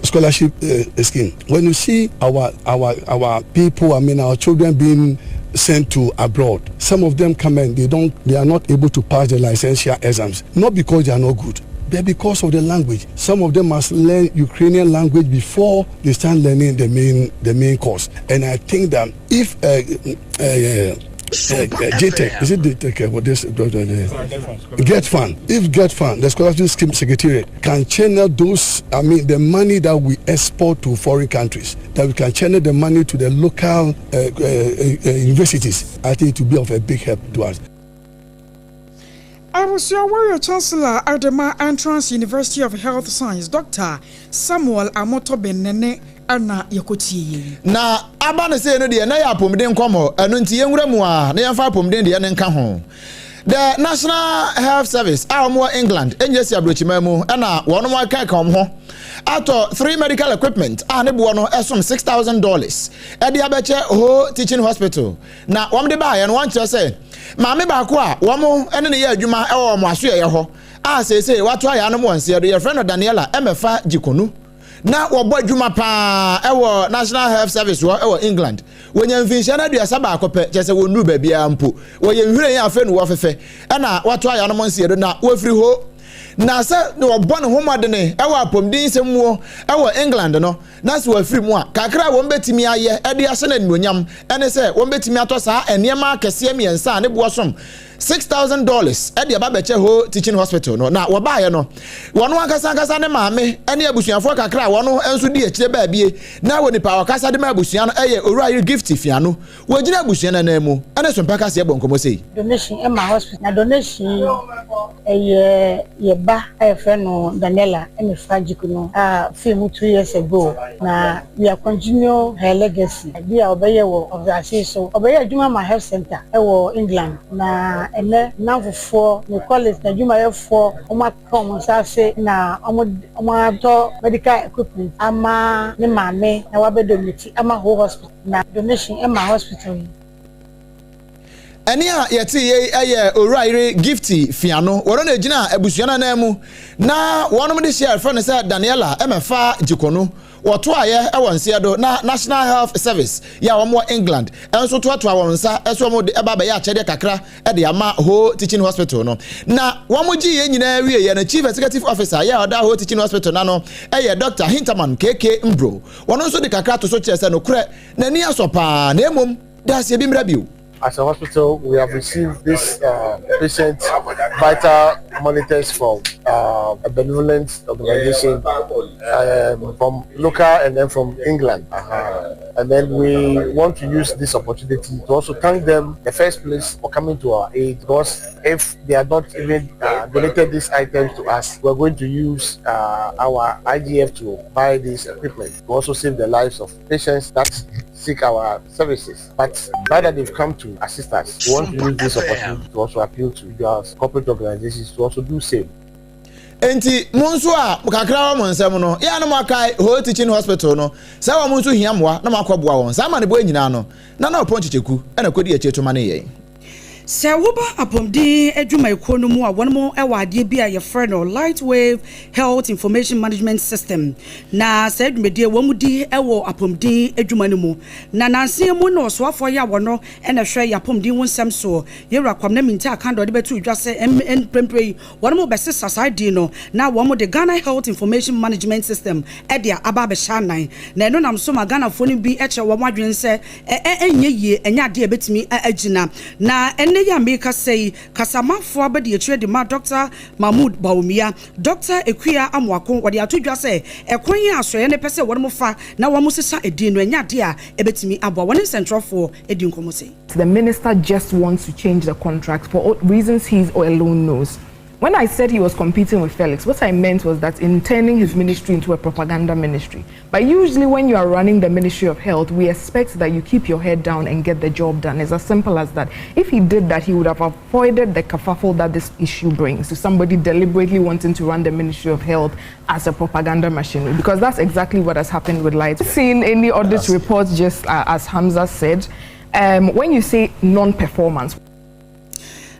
Scholarship scheme. When you see our people, I mean our children being sent to abroad. Some of them come and they don't, they are not able to pass the licensure exams, not because they are not good, but because of the language. Some of them must learn Ukrainian language before they start learning the main course. And I think that if JTEC, is it JTEC? What this, GETFund. If GETFund, the Scholarship Scheme Secretariat, can channel those, I mean, the money that we export to foreign countries, that we can channel the money to the local universities, I think it will be of a big help to us. Abusua, warrior Chancellor Adema Entrance University of Health Science, Dr Samuel Amoto Benene, ɛna yɛkɔtie yi. Na aba no sei no deɛ, na yɛ apɔmuden nkɔmmɔ. Ɛno nti yɛnwura mu a na yɛmfa apɔmuden deɛ ne nka ho. The National Health Service a wɔn wɔ England ɛnyɛ si aburokyima mu, ɛna wɔn aka ka wɔn ho atɔ three medical equipment a ne boɔ no ɛsom $6,000 ɛde abɛkyɛ Ho Teaching Hospital. Na wɔn de baayɛ no, wɔn kyerɛ sɛ maame baako a wɔn ɛne ne yɛ adwuma ɛwɔ wɔn asoɛyɛ hɔ a seesei wato ayɛ anom wɔn nseɛ do, yɛfrɛ no Daniela Ɛmɛfa Gyikonu, na wɔbɔ adwuma paa ɛwɔ National Health Service wɔ ɛwɔ England. Wɔnya mfinhyia no 31 pɛ, kyerɛ sɛ wɔnnuru baabiara mpo. Wɔyɛ nhwiren yɛ afei no wɔfɛfɛ, ɛna wato ayɛ anom nseɛ do na wɔfiri hɔ na sɛ wɔbɔ ne ho mmɔdene ɛwɔ apɔmuden nsɛm mu ɛwɔ England no, na sɛ wɔafiri mu a, kakra a wɔn bɛtumi ayɛ ɛde ahyɛ no animuonyam ɛne sɛ wɔn bɛtumi atɔ saa nneɛma akɛseɛ mmiɛnsa a ne boɔ som $6,000 ɛde aba bɛkyɛ Ho Teaching Hospital no. Na wɔbaeɛ no, wɔn ankasa ankasa ne maame ɛne abusuafoɔ kakra a wɔn nso di akyire baabie, na wɔ nipa a ɔkasa de ma abusua no ɛyɛ Owura Yere Gift Fiano. Wɔgyina abusua no anan mu ɛne Sompa Kaseɛ bɔ nkɔmmɔ sei. Donation ɛma hospital na donation ɛyɛ yɛ ba a yɛfrɛ no Daniela ɛne Jiko no a fii mu 2 years ago, na we are continue her legacy bi a ɔbɛyɛ wɔ ɔsase so. Ɔbɛyɛ adwuma ma health center ɛwɔ England, na ɛnɛ nnamfofoɔ, ne colleagues na adwumayɛfoɔ, wɔn aka wɔn nsa ase na wɔn atɔ medical equipment ama ne maame na wabɛ donate ama whole hospital na donation ɛma hospital yi. Ɛne a yɛte yei ɛyɛ Owura Yere Gifty Fiano. Wɔn na gyina abusua no anan mu na wɔn de hyɛ ɛfrɛ no sɛ Daniela Ɛmɛfa Gyikono. Wɔto ayɛ ɛwɔ nseɛ do na National Health Service yɛ a wɔn wɔ England ɛnso toatoa wɔn nsa ɛso wɔn de ɛba abɛyɛ akyɛdeɛ kakra ɛde ama Ho Teaching Hospital no. Na wɔn gye yɛn nyinaa wie yɛ no, Chief Executive Officer yɛ a ɔda Ho Teaching Hospital n'ano ɛyɛ Dr Hinterman KK Mbro. Wɔn nso de kakra to so kyerɛ sɛ nokorɛ n'ani asɔ paa, na emom daseɛ bi mmra bio. As a hospital, we have received this patient vital monitors from a benevolent organization from local and then from England. And then we want to use this opportunity to also thank them the first place for coming to our aid, because if they are not even donated these items to us, we're going to use our IGF to buy this equipment to also save the lives of patients that seek our services. But now that they've come to assist us, we want to use this opportunity to also appeal to your corporate organizations to also do same. Nti mo nso a kakra wɔ mo nsɛm no yɛa no, mo akae Ho Teaching Hospital no sɛ wɔn nso hia mmoa na mo akɔboa wɔn saa ama ne bɔ nyinaa no na ɔpɔn kyekyɛku ɛna kɔdi akyire to ma ne yɛn. Sɛ woba apɔmuden adwumayɛkuo no mu a, wɔn mo wɔ adeɛ bi a yɛfrɛ no Lightwave Health Information Management System, na saa dwumadie wɔn mu di wɔ apɔmuden adwuma no mu. Na nanseɛ mu na ɔsoafoɔ yɛ a wɔno ɛna hwɛ yɛ apɔmuden ho nsɛm soɔ, yɛwura Kwamna Minta Akando, ɔde bɛto dwa sɛ mprempren yi wɔn mo bɛsesa saa din no na wɔn mo de Ghana Health Information Management System ɛde aba abɛhyɛ anan. Na ɛno nam so ma Ghanafoɔ no bi kyerɛ wɔn adwene sɛ ɛ ɛnyɛ yie, ɛnyɛ adeɛ a ɛbɛtumi agyina. Na ɛnɛ yi a meka sɛ yi, kasamafoɔ abɛdi akyire de ma Dr Mahmood Bawumia, Dr Ekuya Amoako, wɔde ato dwa sɛ ɛkwan yi asɔeɛ no pɛ sɛ wɔn mo fa na wɔn sesa edin no, ɛnyɛ adeɛ a ɛbɛtumi aboa wɔn. Nsɛntwerɛfoɔ edi nkɔmɔ sɛ. The minister just wants to change the contract for reasons he alone knows. When I said he was competing with Felix, what I meant was that in turning his ministry into a propaganda ministry. But usually when you are running the Ministry of Health, we expect that you keep your head down and get the job done. It's as simple as that. If he did that, he would have avoided the kerfuffle that this issue brings. To somebody deliberately wanting to run the Ministry of Health as a propaganda machinery, because that's exactly what has happened with Light. Seen any audit reports, just as Hamza said, when you say non-performance,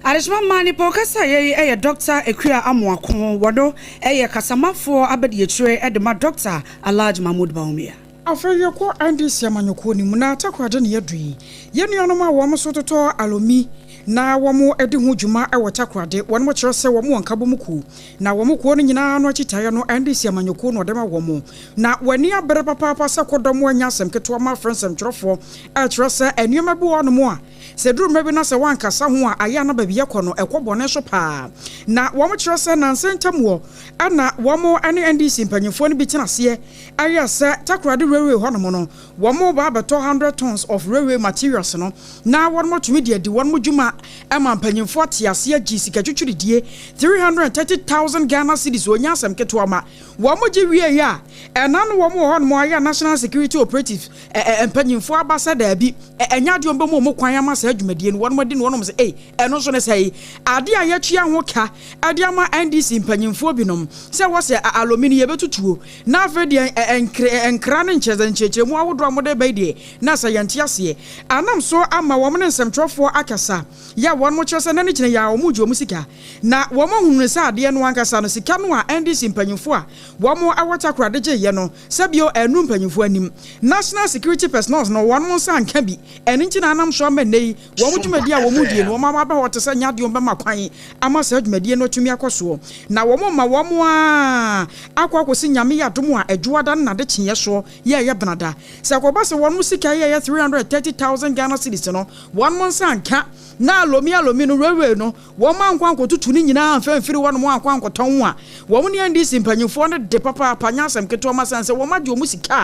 Adehyema mmaa, nipa ɔkasa yɛ yɛ Dr Ekua Amoako. Wɔdo ɛyɛ kasamafoɔ abɛdi akyire ɛde ma Dr Alhaji Mahmood Bawumia. Afei yɛkɔ NDC amanyɔkuo no mu na Takoradi na yɛadu yi. Yɛn nuanom a wɔn nso totɔ alomi na wɔn di ho dwuma wɔ Takoradi, wɔn kyerɛ sɛ wɔn wɔ nkabom kuo. Na wɔn kuo no nyinaa ano akyitaeɛ no NDC amanyɔkuo na ɔde ma wɔn. Na wɔn ani abere papaapa sɛ kɔdɔm anya asɛm ketewa ma afrɛ nsɛmtwerɛfoɔ ɛrekyerɛ sɛ nneɛma bi wɔ hɔnom a Sɛ ɛduru mmerɛ bi na sɛ woankasa ho a, ayɛ a na baabi yɛkɔ no, ɛkɔ bɔne so paa. Na wɔkyerɛ sɛ nnansa ntam wɔ na wɔn ne NDC mpanyinfoɔ no bi tena aseɛ ayɛ sɛ Takoradi railway hɔnom no, wɔn reba abɛtɔ hundred tons of railway materials no na wɔn atumi de adi wɔn dwuma ma mpanyinfoɔ ate aseɛ agye sika twitwiridie 330,000 Ghana cedis, ɔnya asɛm ketewa ma wɔn gye wieɛ a, ɛna no wɔn wɔ hɔnom ayɛ a National Security Operatives mpanyinfoɔ aba sɛ daabi, ɛnyɛ adeɛ wɔn bɛmu wɔn kwan ama saa dwumadie no, wɔn adi no wɔn sɛ ei, ɛno nso ne sɛe, adeɛ a yɛtua ho ka de ama NDC mpanyinfoɔ binom sɛ wɔ sɛ alomi no yɛbɛtutuo, na afei deɛ nkra ne nkyerɛkyerɛmu ahodoɔ a wɔde ba yi deɛ na sɛ yɛnte aseɛ. Anam so ama wɔn ne nsɛmtwerɛfoɔ akasa yɛ a wɔn kyerɛ sɛ na ne gyina yɛ a wɔn gye wɔn sika na wɔn ahunu no sɛ adeɛ no ankasa no sika no a NDC mpanyinfoɔ a wɔn wɔ Takoradi gyeeɛ no Sɛ bio ɛnnu mpanyimfoɔ anim. National security personnels no wɔn nsa anka bi, ɛno nti na anam so ama nnɛ yi wɔn dwumadie a wɔn die no wɔn aba hɔ te sɛ nyɛ adeɛ wɔn bɛma kwan ama saa dwumadie no atumi akɔ soɔ. Na wɔn mma wɔn ara akɔ akɔsi Nyame yɛ adom a Adwoada ne n'adekyeeɛ soɔ yɛ ɛyɛ Benada. Sɛ ɛkɔba sɛ wɔn sika yɛ ɛyɛ 330,000 Ghana cedis no wɔn nsa anka na alomi alomi no railway no Wɔn ankɔ ankɔtutu ne nyinaa amfa amfiri hɔnom ankɔ ankɔtɔn a, wɔn ne NDC mpanyimfoɔ no de papaapa nyɛ asɛm ketewa ma sane sɛ wɔn agye wɔn sika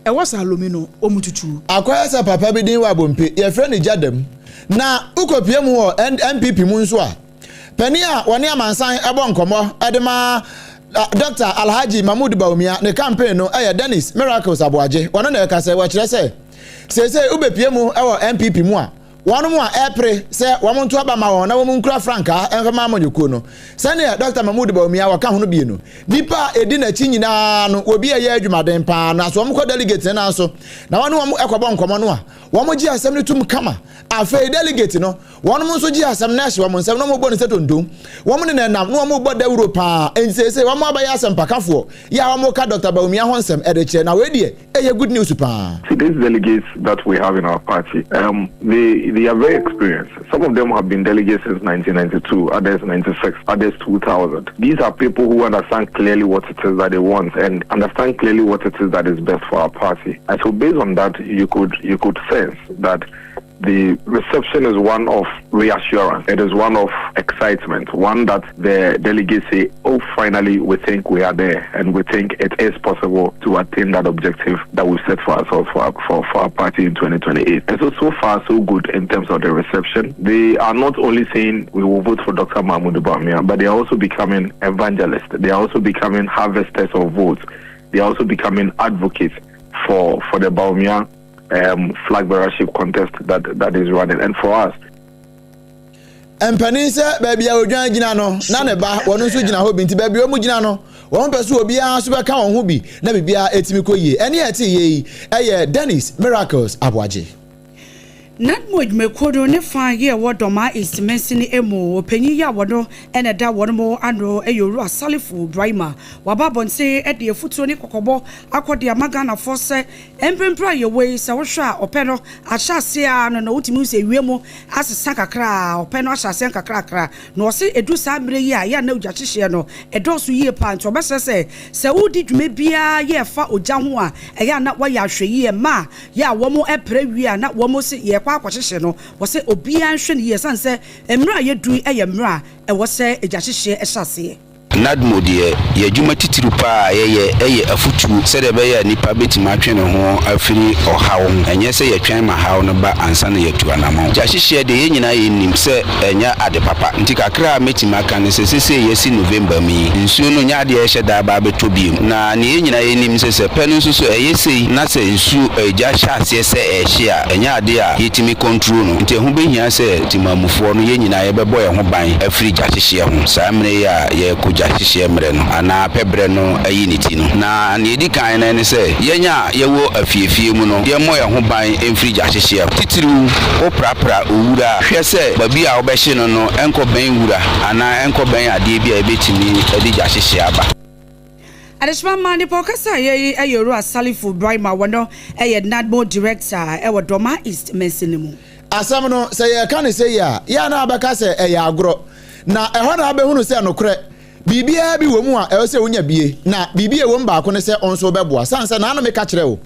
a ɛwɔ Salome no wɔn tutu. Akɔyɛ sɛ papa bi din wɔ Abompe, yɛfrɛ no Gyadam. Na wokɔpue mu wɔ NPP mu nso a, panin a wɔne amansan bɔ nkɔmmɔ de ma Dɔkta Alhaji Mahmood Bawumia ne campaign no yɛ Dennis Miracles Aboagye. Ɔno na ɛkasa yi, wɔkyerɛ sɛ seesei wobɛpue mu wɔ NPP mu a, Wɔnom a ɛrepere sɛ wɔn nto aba ma wɔn na wɔn nkura frankaa mfa ma amanyɔkuo no. Sɛdeɛ Dɔkta Mahmood Bawumia wɔka ho no bie no, nnipa a ɛdi n'akyi nyinaa no wɔ bi a ɛyɛ adwumaden pa ara, nanso wɔn kɔ delegate no nan so na wɔne wɔn kɔbɔ nkɔmmɔ no a, wɔn gye asɛm no tum kama. Afei delegate no, wɔnom nso gye asɛm no hyɛ wɔn nsam na wɔbɔ no sɛ tontom. Wɔn ne nenam na wɔbɔ dawuro pa ara. Enti seesei wɔn abɛyɛ asɛmpakafoɔ yɛ a wɔka Dɔkta Bawumia ho nsɛm de kyerɛ, na wei deɛ, ɛyɛ good news paa. See these delegates that we have in our party, um, they, they are very experienced. Some of them have been delegates since 1992, others 96, others 2000. These are people who understand clearly what it is that they want and understand clearly what it is that is best for our party. And so based on that, you could, you could sense that the reception is one of reassurance. It is one of excitement, one that the delegates say, oh, finally, we think we are there and we think it is possible to attain that objective that we've set for ourselves for our, for, for our party in 2028. And so, so far, so good in terms of the reception. They are not only saying we will vote for Dr. Mahmoud Bamia, but they are also becoming evangelists. They are also becoming harvesters of votes. They are also becoming advocates for, for the Baumia um, flag bearership contest that, that is running. And for us, mpanin sɛ baabi a odwan gyina no na ne ba wɔn nso gyina hɔ bi nti baabi a wɔn gyina no wɔn pɛ so obiara nso bɛka wɔn ho bi na biribiara etumi kɔ yie ɛne ɛte yie yi ɛyɛ Dennis Miracles Aboagye. NADMO adwumakuo no ne fa yi a ɛwɔ Dormaa East mansini mu ɔpanyin yi a wɔno na ɛda wɔn mo ano yɛ Owura Salifu Braimah. Waba abɔnten de afutuo ne kɔkɔbɔ akɔ de ama Ghanafoɔ sɛ mprempren a yɛwɔ yi sɛ wohwɛ a ɔpɛ no ahyɛ aseɛ ara no na wotumi hu sɛ ewiem asesa kakra a ɔpɛ no ahyɛ aseɛ nkakrakra na ɔse ɛduru saa mmerɛ yi a yɛ a na ogya hyehyeɛ no ɛdɔɔso yie paa nti ɔbɛsrɛ sɛ sɛ woredi dwuma biara yɛ ɛfa ogya ho a ɛyɛ a na woayɛ ahwɛyie mma Yɛ a wɔn pere wie a na wɔn se yɛrekɔ akɔhyehye no, wɔse obiara nhwɛ no yie ɛsiane sɛ mmerɛ a yɛduru yi yɛ mmerɛ a ɛwɔ sɛ egyahyehyeɛ hyɛ aseɛ. NADMO deɛ, yɛn adwuma titiriw paa a yɛyɛ yɛ afotuo sɛdeɛ ɛbɛyɛ a nipa bɛtumi atwe ne ho afiri ɔhaw ho. Ɛnyɛ sɛ yɛtwɛn ma haw no ba ansa na yɛatu anammɔn. Gyahyehyeɛ deɛ, yɛn nyinaa yɛnim sɛ ɛnyɛ ade papa. Nti kakra a mɛtumi aka ne sɛ, seesei yɛasi November mu yi, nsuo no nyɛ adeɛ a ɛhyɛ da aba abɛtɔ bio. Na nea yɛn nyinaa yɛnim sɛ, sɛ pɛ no nso so ɛyɛ sei na sɛ nsuo, gya hyɛ aseɛ sɛ ɛrehye a, ɛnyɛ adeɛ a yɛtumi kɔntro no. Nti ɛho bɛhia sɛ temammufoɔ no, yɛn nyinaa yɛbɛbɔ yɛn ho ban afiri gya hyehyeɛ ho saa mmerɛ yi a yɛrekɔ gya hyehyeɛ mmerɛ no anaa pɛ berɛ no ayi ne ti no. Na nea ɛdi kan no ne sɛ, yɛn a yɛwɔ afiefie mu no, yɛmmɔ yɛn ho ban mfiri gya hyehyeɛ ho. Titiriw, woprapra owura a, hwɛ sɛ baabi a wobɛhye no no nkɔ bɛn wura anaa ɛnkɔ bɛn adeɛ bi a ɛbɛtumi de gya hyehyeɛ aba. Adehyema mma nipa ɔkasa yɛ yi yɛ Owura Salifu Braimah, wɔno yɛ NADMO Director wɔ Dormaa East mansini mu. Asɛm no, sɛ yɛreka no sei a, yɛ a na wabɛka sɛ ɛyɛ agorɔ. Na ɛhɔ na wabɛhunu sɛ nokorɛ, biribiara bi wɔ mu a ɛwɔ sɛ wonya bie. Na biribi a ɛwɔ mu baako ne sɛ wo nso wobɛboa. Sane sɛ naano meka kyerɛɛ wo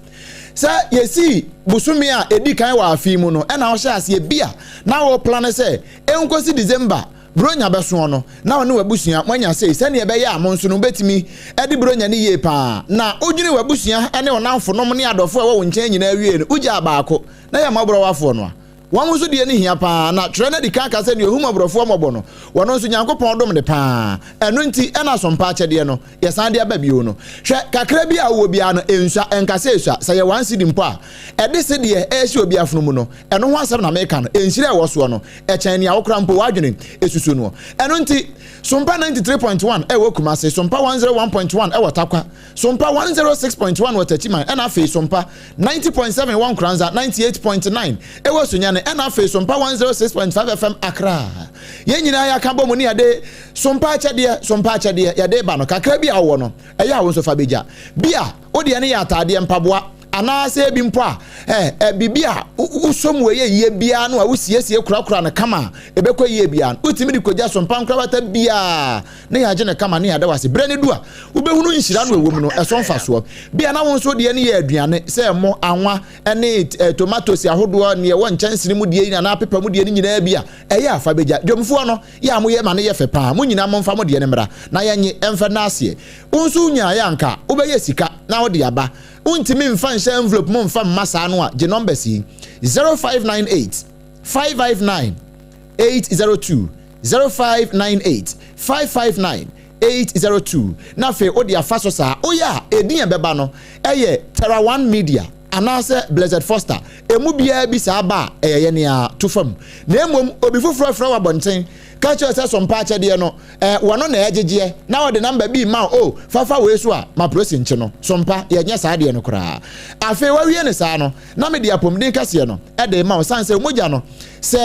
sɛ yɛsii bosome a ɛdi kan wɔ afe yi mu no, ɛna wohyɛɛ aseɛ bi a na woreplane sɛ ɛnkɔsi December Buronya bɛsoɔ no, na wo ne w'abusua moanya sei sɛdeɛ ɛbɛyɛ a mo nso no mobɛtumi adi Buronya no yie pa ara. Na wodwene w'abusua ne wo nnamfonom ne adɔfoɔ a ɛwɔ wo nkyɛn nyinaa wiee no, wogyaa baako, na yɛ mmɔborɔwafoɔ no a. Wɔn nso deɛ no hia pa ara. Na twerɛ no adi kan ka sɛ deɛ ɔhu mmɔborɔfoɔ mmɔbɔ no, wɔno nso Nyankopɔn dom no pa ara. Ɛno nti na asompa akyɛdeɛ no, yɛsan de aba bio no. Hwɛ, kakra bi a wowɔ biara no, ɛnsua, ɛnka sɛ ɛsua, sɛ ɛyɛ one cedi mpo a, ɛde sedeɛ ɛrehyɛ obi afono mu no, ɛno ho asɛm na meka no, nhyira a ɛwɔ soɔ no, ɛkyɛn nea wokora mpo w'adwene susu noɔ. Ɛno nti, Sompa 93.1 ɛwɔ Kumasi, Sompa 101.1 ɛwɔ Tarkwa, Sompa 106.1 wɔ Techiman, ɛna afei Sompa 90.7 wɔ Nkoranza, 98.9 ɛwɔ Sunyani, ɛna afei Sompa 106.5 FM Accra. Yɛn nyinaa yɛaka bɔ mu ne yɛde Sompa akyɛdeɛ, Sompa akyɛdeɛ, yɛde ba no, kakra bi a wowɔ no, ɛyɛ a wo nso fa bɛgya. Bi a wodeɛ no yɛ ataadeɛ, mpaboa, Anaasɛ ebi mpo a, ɛ, biribi a wosɔ mu ɛyɛ yie biara no a wosiesie korakora no kama a ɛbɛkɔ yie biara no, wotumi de kɔgya so mpa nkorabata biara na yɛagye no kama na yɛada wo ase. Berɛ no du a, wobɛhunu nhyira no a ɛwɔ mu no, ɛso mfasoɔ. Bia na wo nso deɛ no yɛ aduane sɛ ɛmo, anwa, ne tomatoes ahodoɔ, neɛ ɛwɔ nkyɛnsene mu deɛ anaa pepa mu deɛ no nyinaa bi a, ɛyɛ a fa bɛgya. Dwamfoɔ no, yɛ a moyɛ ma no yɛ fɛ paa. Mo nyinaa momfa mo deɛ no mmra na yɛnye mfɛ nna aseɛ. Wo nso wonyaeɛ a anka wobɛyɛ sika na wode aba. Wontumi mfa nhyɛ envelope mu mfa mma saa no a, gye numbers yi, 0598 559 802, 0598 559 802, na afei wode afa so saa. Woyɛ a, edin a ɛbɛba no yɛ Terra One Media anaasɛ Blessed Foster. Emu biara bi saa ba a, ɛyɛ yɛn ara. To fam. Na mmom obi foforɔ frɛ wo abɔnten ka kyerɛ wo sɛ Sompa akyɛdeɛ no, Eh, wɔno na ɛgyegyeɛ na ɔde number bi ma wo, oh, fa fa wei so a, ma prosi nkye no. So mpa, yɛnyɛ saa adeɛ no koraa. Afei wawie no saa no, na mede apɔmuden kɛseɛ no de rema wo, sane sɛ mogya no, sɛ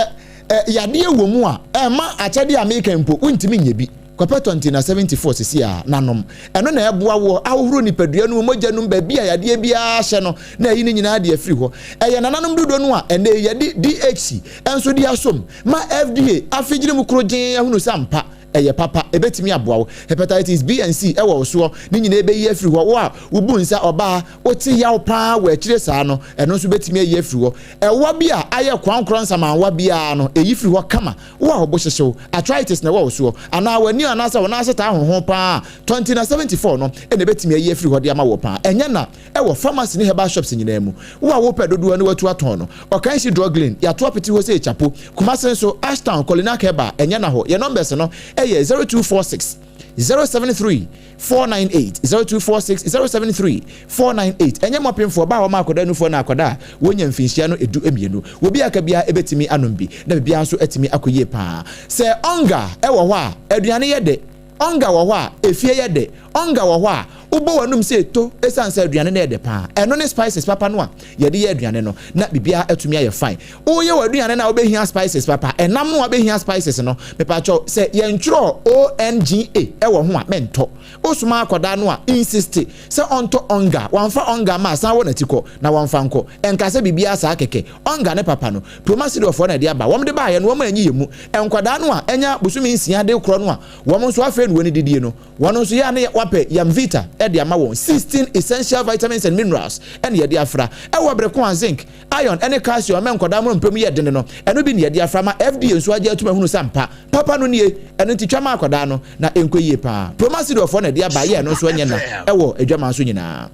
eh, yadeɛ wɔ mu a, ɛmma akyɛdeɛ a meka yi mpo, wontumi nyɛ bi. Kɔpɛ Tɔntina 74 seesei ara na nom. Ɛno na ɛboa woɔ ahohoro nipadua no mu mogya no mu baabi a yadeɛ biara hyɛ no na ayi ne nyinaa de afiri hɔ. Ɛyɛ nananom dodoɔ no a ɛnnɛ yi yɛde DHC nso de asom ma FDA afegyina mu korogyenn ahunu sɛ ampa ɛyɛ papa, ɛbɛtumi aboa wo. Hepatitis B and C wɔ wo soɔ, ne nyinaa ɛbɛyi afiri hɔ. Wo a wobu nsa, ɔbaa, wote yaw pa ara wɔ akyire saa no, ɛno nso bɛtumi ayi afiri hɔ. Ɛwa bi a ayɛ koankorɔ nsamanwa biara no, ɛyi firi hɔ kama. Wo a wo bo hyehye wo, arthritis na ɛwɔ wo soɔ, anaa w'ani anaasɛ wo nan ase taa honhon pa ara a, 20 na 74 no na ɛbɛtumi ayi afiri hɔ de ama woɔ pa ara. Ɛnyɛ na ɛwɔ pharmacy ne herbal shops nyinaa mu. Wo a wopɛ dodoɔ na watu atɔn no, Ɔkanhyi Drug Lane, yɛato apete hɔ sɛ Kyapo, Kumase nso, Ashtown, Kolinak Herbal, ɛnyɛ na hɔ. Yɛn numbers no yɛ 0246 073 498, 0246 073 498. Ɛnyɛ mmɔpemfoɔ, ɔbaa a wɔma akwadaa nufoɔ na akwadaa a wɔnya mfinhyia no 12. Obi a aka biara bɛtumi anom bi, na biribiara nso atumi akɔ yie paa. Sɛ ɔnga wɔ hɔ a, aduane yɛ dɛ. Ɔnga wɔ hɔ a, efie yɛ dɛ. Ɔnga wɔ hɔ a, wobɔ w'anom sɛ eto esiane sɛ aduane no yɛ dɛ paa. Ɛno ne spices papa no a yɛde yɛ aduane no, na biribiara atumi ayɛ fine. Woreyɛ w'aduane no a wobɛhia spices papa. Ɛnam no a wobɛhia spices no, mepakyɛw, sɛ yɛntwerɛɔ ONGA wɔ ho a, mentɔ. Wosoma akwadaa no a, insiste sɛ ɔntɔ ɔnga. Wamfa ɔnga amma a, san wɔ n'atikɔ na wɔmfa nkɔ. Ɛnka sɛ biribiara saa kɛkɛ. Ɔnga ne papa no, Promasidorfoɔ na ɛde aba. Wɔde baeɛ no, wɔn anyi yɛn mu. Nkwadaa no a anya bosome nsia de rekorɔ no a wɔn nso afei na wɔn didie no, wɔn nso yɛ a na wɔapɛ Yamvita de ama wɔn. 16 essential vitamins and minerals na yɛde afra. Ɛwɔ bere ko a zinc, iron ne calcium ma nkwadaa mmorompɛ mu yɛ den no, ɛno bi na yɛde afra ma FDA nso agye atum ahunu sɛ ampa, papa no nie. Ɛno nti twa ma akwadaa no na ɛnkɔ yie paa. Promasidorfoɔ na ɛde aba yɛ ɛno nso ɛnyɛ na ɛwɔ adwaman so nyinaa.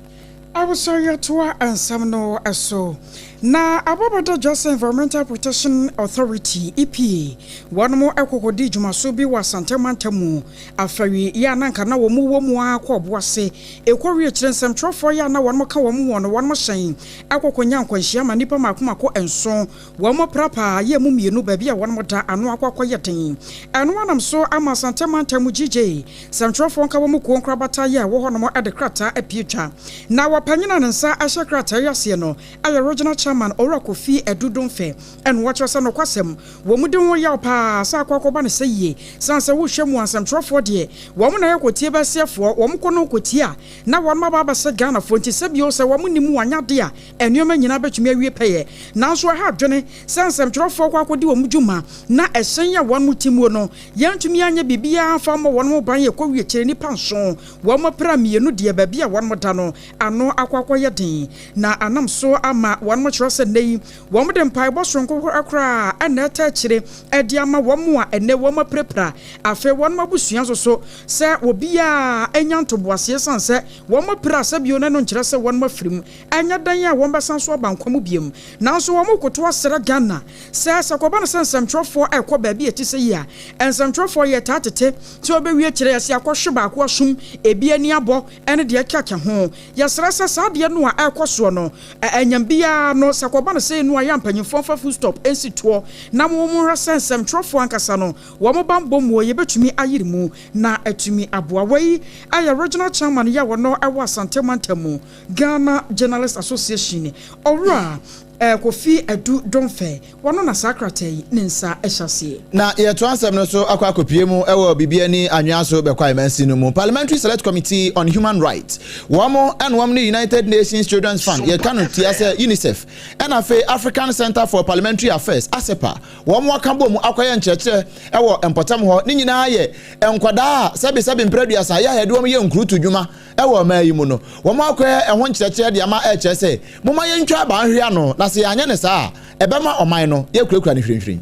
Abusua yɛtoa nsɛm no so. Na Abɔbɔda Dwasa Environmental Protection Authority, EPA, wɔnom kɔkɔdii dwumaso bi wɔ Asante mantam mu. Afawi yi a na anka na wɔn wɔ mu ara kɔ ɔbo ase. Ɛkɔwie akyire nsɛmtwerɛfoɔ yi a na wɔnom ka wɔn ho no wɔnom hyɛn kɔkɔnya nkwanhyia ma nnipa mako mako nson. Wɔn prapaa yɛ mu mmienu baabi a wɔnom da ano akɔ akɔyɛ den. Ɛno anam so ama Asante mantam mu GJ sɛmtwerɛfoɔ nka wɔn kuo nkorabata yi a ɛwɔ hɔnom de krataa apue twa. Na wɔpanyin a ne nsa hyɛ krataa yi aseɛ no yɛ Regional Chairman. Chairman Owura Kofi Adu Domfeh ɛna wɔkyerɛ sɛ nokwasɛm wɔn di ho yaw paa sɛ akɔ akɔba no sɛ yie sane sɛ wohwɛ mu a nsɛmtwerɛfoɔ deɛ wɔn na yɛ kɔtie bɛseɛfoɔ wɔn kɔ no kɔtie a na wɔn aba abɛsɛ Ghanafoɔ nti sɛ bio sɛ wɔn nni mu anyɛ adeɛ a nneɛma nyinaa bɛtumi awie pɛyɛ nanso ɛha adwene sɛ nsɛmtwerɛfoɔ kɔ akɔdi wɔn dwuma na ɛhyɛn a wɔn te muo no yɛntumi anyɛ biribiara amfa ammɔ wɔn ho ban ɛkɔwie kyerɛ nnipa nson wɔn apira mmienu deɛ baabi a wɔn da no ano akɔ akɔyɛ den na anam so ama wɔn kyerɛ sɛ nnɛ yi wɔn de mpaebɔ soronko koraa na ɛta akyire de ama wɔn a ɛnnɛ wɔn apirapira afei wɔn abusua nso so sɛ obiara nya ntoboaseɛ ɛsiane sɛ wɔn apira sɛ bio no ɛno nkyerɛ sɛ wɔn afiri mu ɛnyɛ dɛn a wɔn bɛsan so aba nkwa mu biom nanso wɔn koto asrɛ Ghana Sɛ sɛ kɔba no sɛ nsɛmtwerɛfoɔ rekɔ baabi a ɛte sɛ yi a, nsɛmtwerɛfoɔ yɛ taa tete sɛ wɔbɛwie kyerɛ yɛse akɔhwe baako asom, ebi ani abɔ ne deɛ ɛkeka ho. Yɛsrɛ sɛ saa adeɛ no a ɛrekɔ soɔ no, anyam biara no, sɛ kɔba no sei no a, yɛ a mpanyimfoɔ mfa full stop nsi toɔ na mo monhwɛ sɛ nsɛmtwerɛfoɔ ankasa no wɔn banbɔ muo yɛbɛtumi ayere mu na atumi aboa. Wei yɛ Regional Chairman yi a ɔno wɔ Asante mantam mu, Ghana Journalist Association, Owura Kofi Adu Domfɛ, wɔno na saa krataa yi ne nsa hyɛ aseɛ. Na yɛtoa nsɛm no so akɔ akɔpue mu wɔ Bibiani Anwea so Bɛkwae mansin no mu. Parliamentary Select Committee on Human Rights, wɔn ɛna wɔn ne United Nations Children's Fund, yɛka no tia sɛ UNICEF, ɛna afei African Centre for Parliamentary Affairs, ACEPA, wɔn aka bom akɔyɛ nkyerɛkyerɛ wɔ mpɔtam hɔ. Ne nyinaa yɛ nkwadaa a sɛbesɛbe mprɛ aduasa yɛ a yɛde wɔn yɛ nkurutu dwuma wɔ ɔman yi mu no, wɔakɔyɛ ɛho nkyerɛkyerɛ de ama ɛrekyerɛ sɛ momma yɛntwa abaa nhwe ano, na sɛ yɛanyɛ no saa a, ɛbɛma ɔman no yɛakurakura no hwirenhwiren.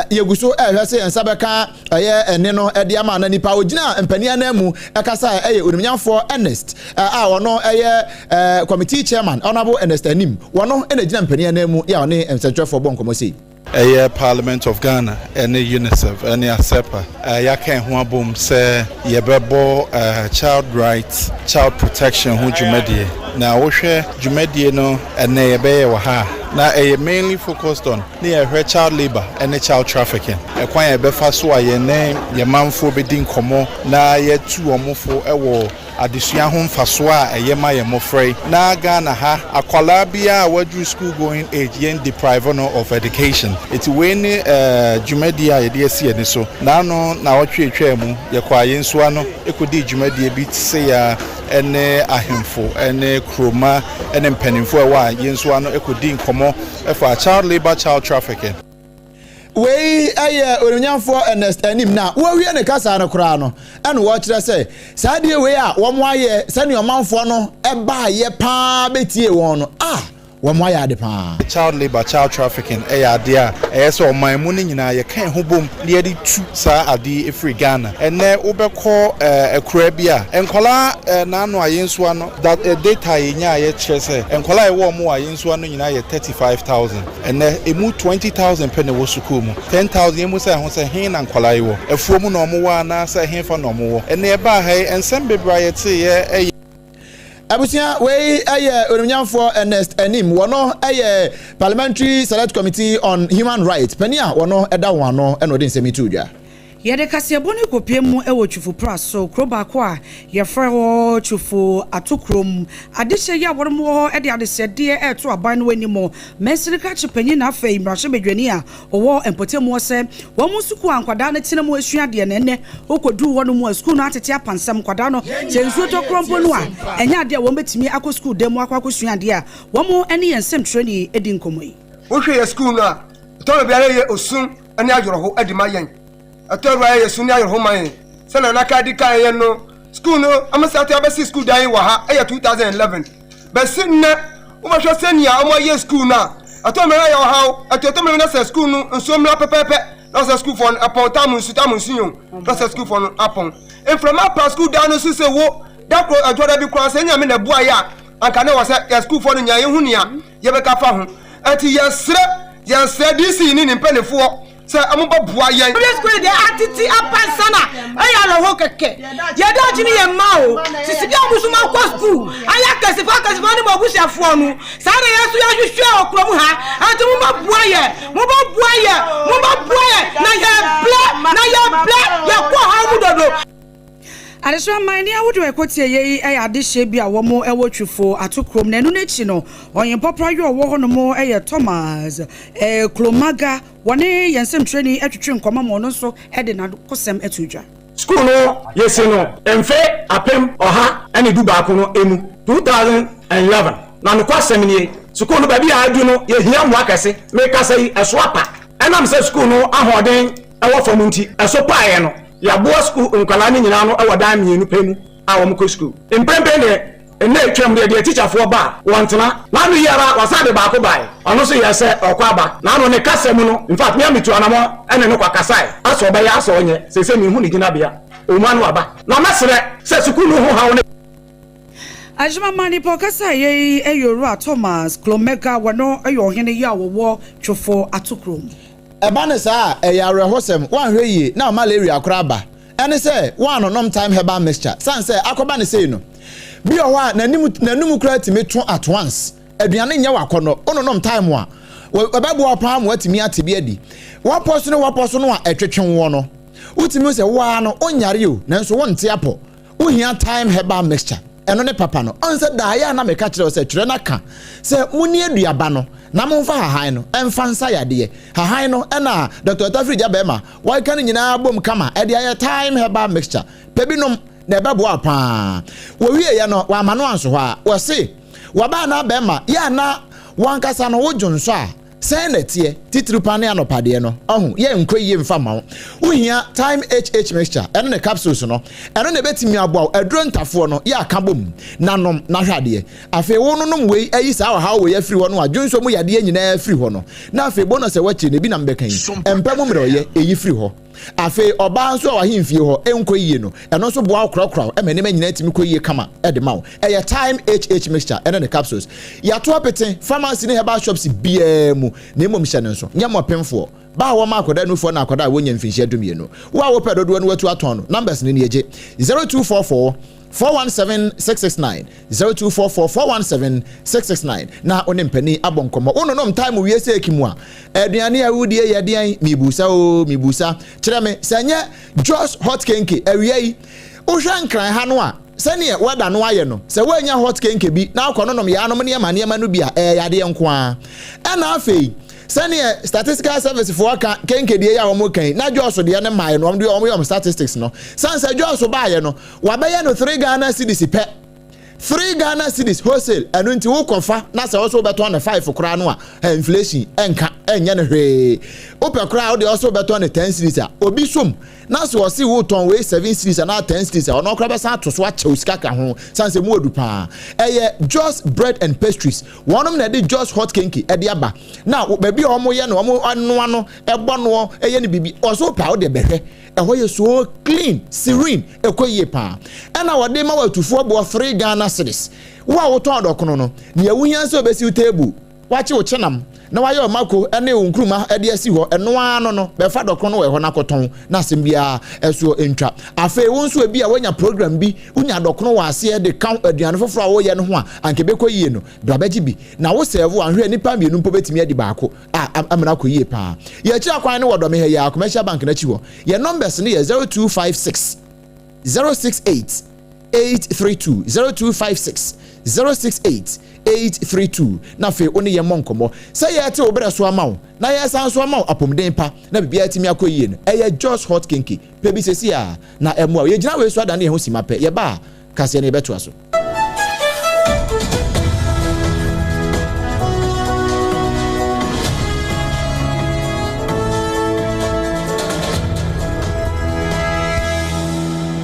Yɛgu so rehwɛ sɛ yɛn nsa bɛka ɛyɛ ɛnne no de ama na nipa a ɔgyina mpanin ananmu kasaeɛ ɛyɛ onimnyamfoɔ Ernest a ɔno ɛyɛ committee chairman Honourable Ernest Anim wɔno na ɛgyina mpanin ananmu yɛ a ɔne nsɛntwerɛfoɔ bɔ nkɔmmɔ sei. Ɛyɛ Parliament of Ghana ne UNICEF ne ASEPA yɛaka yɛn ho abom sɛ yɛbɛbɔ child rights, child protection ho dwumadie. Na wohwɛ dwumadie no ɛnnɛ yɛbɛyɛ wɔ ha a, na ɛyɛ mainly focused on ne yɛhwɛ child labour ne child trafficking, ɛkwan a yɛbɛfa so a yɛne yɛn manfoɔ bɛdi nkɔmmɔ na yɛatu wɔn fo wɔ Adesua ho mfasoɔ a ɛyɛ ma yɛn mmɔfra yi. Na Ghana ha, akwadaa biara a waduru school going age, yɛn deprive no of education. Enti wei ne dwumadie a yɛde asi ani so. Naano naawɔtwe a ɛtwaa mu, yɛkɔɔ Ayensuwa no kɔdii dwumadie bi te sei ara ne ahemfo ne kuromma ne mpanimfoɔ a ɛwɔ Ayensuwa no kɔdii nkɔmmɔ faa child labour, child trafficking. Wei yɛ Onuonyamfoɔ Ernest Anim na wawie ne kasa no koraa no ɛna wɔkyerɛ sɛ saa adeɛ wei a wɔn ayɛ sɛnea ɔmanfoɔ no baayɛ paa bɛtie wɔn no a wɔn ayɛ ade paa. Child labour, child trafficking yɛ adeɛ a ɛyɛ sɛ ɔman mu no nyinaa yɛka yɛn ho bom na yɛde tu saa adeɛ yi firi Ghana. Ɛnnɛ wobɛkɔ akuraa bi a, nkwadaa naano a yɛnsoa no, data a yɛnyaeɛ kyerɛ sɛ nkwadaa a yɛwɔ wɔn wɔ ayɛnsoa no nyinaa yɛ 35,000. Ɛnnɛ, emu 20,000 pɛ na ɛwɔ sukuu mu. 10,000, yɛmmisa yɛn ho sɛ, 'He na nkwadaa yi wɔ? Afuo mu na wɔwɔ anaasɛ ɛhefa na wɔwɔ? Ɛnnɛ yɛbaa ha yi, nsɛm bebree a yɛteeɛ yɛ. Abusua, wei yɛ Onimnyamfoɔ Ernest Anim, wɔno yɛ Parliamentary Select Committee on Human Rights panin a wɔno da wɔn ano na ɔde nsɛm yi too dwa. Yɛde kaseɛbɔ no rekɔpue mu wɔ Twifo Pra so, kuro baako a yɛfrɛ hɔ Twifo Atokurom. Adehyeɛ yi a wɔnom wɔ hɔ de adesrɛdeɛ reto aban no anim. Mansini krakye panyin na afei mmarahyɛbadwani a ɔwɔ mpɔtam hɔ sɛ wɔn sukuu a nkwadaa no tena mu sua adeɛ no ɛnnɛ wokɔduru hɔ nom a sukuu no atete apansam. Nkwadaa no sɛ nsuo tɔ korɔ mpo no a ɛnyɛ adeɛ a wɔbɛtumi akɔ sukuu dan mu akɔ akɔsua adeɛ a wɔn ne yɛn nsɛmtwerɛni di nkɔmmɔ yi. Wohwɛ yɛn sukuu no a, ɛtɔ da biara ɛyɛ osu ne awerɛho de ma yɛn. Ɛtɔ da ɛyɛ su ne awerɛho ma yɛn. Sɛ Nana ka di kan yɛ no, sukuu no amesate abɛsi sukuu dan yi wɔ ha ɛyɛ 2011. Bɛsi nnɛ, wobɛhwɛ sɛnea wɔayɛ sukuu no a, ɛtɔ mmerɛ yɛ ɔhaw. Ɛtɔ ɛtɔ mmerɛ na sɛ sukuu no nsuo mmra pɛpɛɛpɛ na sɛ sukuufoɔ no apɔn tam nsu tam nsu yɛn na sɛ sukuufoɔ no apɔn. Mframa pa sukuu dan no so sɛ wo da koro adwoada bi koraa sɛ Nyame na ɛboa yɛ a anka na ɛwɔ sɛ yɛ sukuufoɔ no nyinaa yɛhu nea yɛbɛka fa ho. Ɛnti yɛsrɛ yɛsrɛ DC ne ne mpaninfoɔ sɛ ɔmo bɛ boa yɛn. Primary school yi deɛ atete apansa na ɛyɛ awerɛhoɔ kɛkɛ. Yɛn daakye ne yɛn mma o. Sisi bi a wɔn nso akɔ school ayɛ akɛsefoɔ akɛsefoɔ ne mo abusuafoɔ no saa na yɛn nso yɛahwehwɛ wɔ kurom ha. Ɛnti mo bɛ boa yɛ mo bɛ boa yɛ mo bɛ boa yɛ na yɛ brɛ na yɛ brɛ yɛ kɔ ɔhaw mu dodo. Adesoa man ne ahodoɔ a ɛkɔ tie yei yi yɛ adehyeɛ bi a wɔn wɔ Twifo ato kurom na ɛno no akyi no ɔhempɔpra yɔ ɔwɔ hɔ nom yɛ Thomas Klomaga wɔne yɛn nsɛmtwerɛni twetwe nkɔmmɔ ma ɔno nso de n'akosɛm to dwa. Sukuu no yɛsi no mfe 1111 no mu, 2011, na nokwasɛm nie, sukuu no baabi a adu no yɛhia mmoa kɛse. Merekasa yi, ɛso apa. Ɛnam sɛ sukuu no ahoɔden wɔ fam nti, ɛso paeɛ no, yɛaboa sukuu nkwadaa no nyinaa ano wɔ dan mmienu pɛ mu a wɔkɔ sukuu. Mprempren deɛ, nna a atwam deɛ, deɛ tikyafoɔ ba a, wɔntena. N'ano yi ara, wɔsan de baako baeɛ. Ɔno nso yɛɛ sɛ ɔrekɔ aba. N'ano, ne kasa mu no, in fact, me ara metuu anammɔn ne no kɔkasae, asɛ ɔbɛyɛ, asɛ ɔnyɛ. Seesei menhu ne gyinabea. Ɔwom ano aba. Na mɛsrɛ sɛ sukuu no ho haw ne. Adwuma ma nipa ɔkasa yei yɛ Owura Thomas Klomega wɔno yɛ ɔhene yi a wɔwɔ Twofo Atokurom. Ɛba no saa a, ɛyɛ awerɛhosɛm, woanhwɛ yie na wo malaria koraa aba. Ɛne sɛ woannonom thyme herbal mixture. Sane sɛ akɔba no sei no, bi wɔ hɔ a n'anim n'anum koraa tumi to at once. Aduane nyɛ w'akɔnnɔ. Wononom thyme a, ɛbɛboa wo paa ma woatumi ate bi adi. Woapɔ so ne woapɔ so no a ɛtwetwe woɔ no, wotumi hu sɛ wo ara no wonyare o, nanso wonte apɔ. Wohia thyme herbal mixture. Ɛno ne papa no. Ɔn sɛ daa yɛ a na meka kyerɛ wo sɛ twerɛ na ka sɛ monni aduaba no na momfa hahan no mfa nsa yadeɛ. Hahan no ɛna Doctor Tafiri Gya Bɛɛma wɔka ne nyinaa bom kama ɛde ayɛ thyme herbal mixture. Pɛ bi nom na ɛbɛboa wo paa. Wɔwieɛ no wɔamma no anso hɔ a wɔse wɔbaa anaa bɛɛma yɛ a na wankasa no wo dwonsɔ a Sɛn na ɛteɛ, titiriw paa ne anɔpa deɛ no? Ɔho, yɛ nkɔ yie mfa mma wo. Wohia Thyme HH mixture, ɛno ne capsules no. Ɛno na ɛbɛtumi aboa wo. Aduro ntafoɔ no, yɛ aka bom na nom na hwɛ adeɛ. Afei wo nonom wei ayi saa ɔhaw wei afiri hɔ no a dwonsɔ mu yadeɛ nyinaa afiri hɔ no. Na afei bonus a ɛwɔ akyire no, ebi na mebɛka yi. Mpa mu mmerɛwyɛ, ɛyi firi hɔ. Afei ɔbaa nso a w'ahemfie hɔ nkɔ yie no, ɛno nso boa wo korakora wo ma nneɛma nyinaa tumi kɔ yie kama de ma wo. Ɛyɛ Thyme HH mixture ɛne ne capsules. Yɛato apete pharmacy ne herbal shops biara mu, na mmom hyɛ no nso, nyɛ mmɔpemfoɔ, ba a wɔma akwadaa nufoɔ na akwadaa a wɔnnya mfinhyia dumienu. Wo a wopɛ dodoɔ no watu atɔn no, numbers no nie, gye 0244 417 669, 0244 417 669 na wo ne mpanin abɔ nkɔmmɔ. Wononom time wie sɛ eki mu a, aduane a wodie yɛ deɛn? Mibusa oo, mibusa. Kyerɛ me, sɛ nyɛ Jos hot kenke awia yi, wohwɛ Nkran ha no a, sɛdeɛ weather no ayɛ no, sɛ woannya hot kenke bi na wokɔnonom yaanom nneɛma nneɛma no bi a, ɛyɛ yadeɛ nko ara. Ɛna afei, sɛdeɛ Statistical Service foɔ ka kenke deɛ yi a wɔka yi, na Jos deɛ no mmaeɛ no, wɔn deɛ wɔyɛ wɔn statistics no. Sane sɛ Jos baeɛ no, wɔabɛyɛ no three Ghana cedis pɛ. Three Ghana cedis wholesale, ɛno nti wo kɔ fa na sɛ ɔsɛ wobɛtɔn no five koraa no a, eh, inflation ɛnka ɛnyɛ no hwee. Wopɛ koraa wode ɔsɛ wobɛtɔn no ten cedis a, obi som na sɛ ɔse wotɔn wei seven cedis anaa ten cedis a, ɔno koraa bɛsan ato so akyɛw sika ka ho, sane sɛ mu ɔdu paa. Ɛyɛ Jos Bread and Pastries, wɔnom na ɛde Jos Hot Kenke ɛde aba. Na baabi a wɔyɛ no, wɔn anoa no, ɛbɔ noɔ, ɛyɛ no biribi, ɔsɛ wopɛ a wode bɛhwɛ. Ɛhɔ yɛ so clean, serene, ɛkɔ yie paa. Ɛna wɔde ma wɔ atufoɔ boɔ three Ghana cedis. Wo a wotɔn dɔkono no, nea wohia sɛ wobɛsi wo table, woakye wo kyenam, na woayɛ wo mako ne wo nkruma de asi hɔ, ɛno ara no no, bɛfa dɔkono no wɔ ɛhɔ na kɔtɔn, na asɛm biara ɛsoɔ ntwa. Afei wo nso ebi a woanya program bi, wonya dɔkono wɔ aseɛ de ka aduane foforɔ a woyɛ no ho a, anka ɛbɛkɔ yie no, bra bɛgye bi. Na wo serve a, nhwɛ nnipa mmienu mpo bɛtumi adi baako. a amena akɔ yie paa. Yɛn akyiri akwan no wɔ Dɔme ha yi ara, Commercial Bank no akyi hɔ. Yɛn numbers no yɛ 0256 068 832, 0256 068 832, na afei wo ne yɛn mmɔ nkɔmmɔ. Sɛ yɛrete wo berɛ so ama wo, na yɛresan nso ama wo apɔmuden pa, na biribiara atumi akɔ yie no, ɛyɛ Jos Hot Kinky. Pɛ bi seesei ara na ɛmmoa wo. Yɛgyina wei so adane yɛn ho simma pɛ, yɛba a, kaseɛ no yɛbɛtoa so.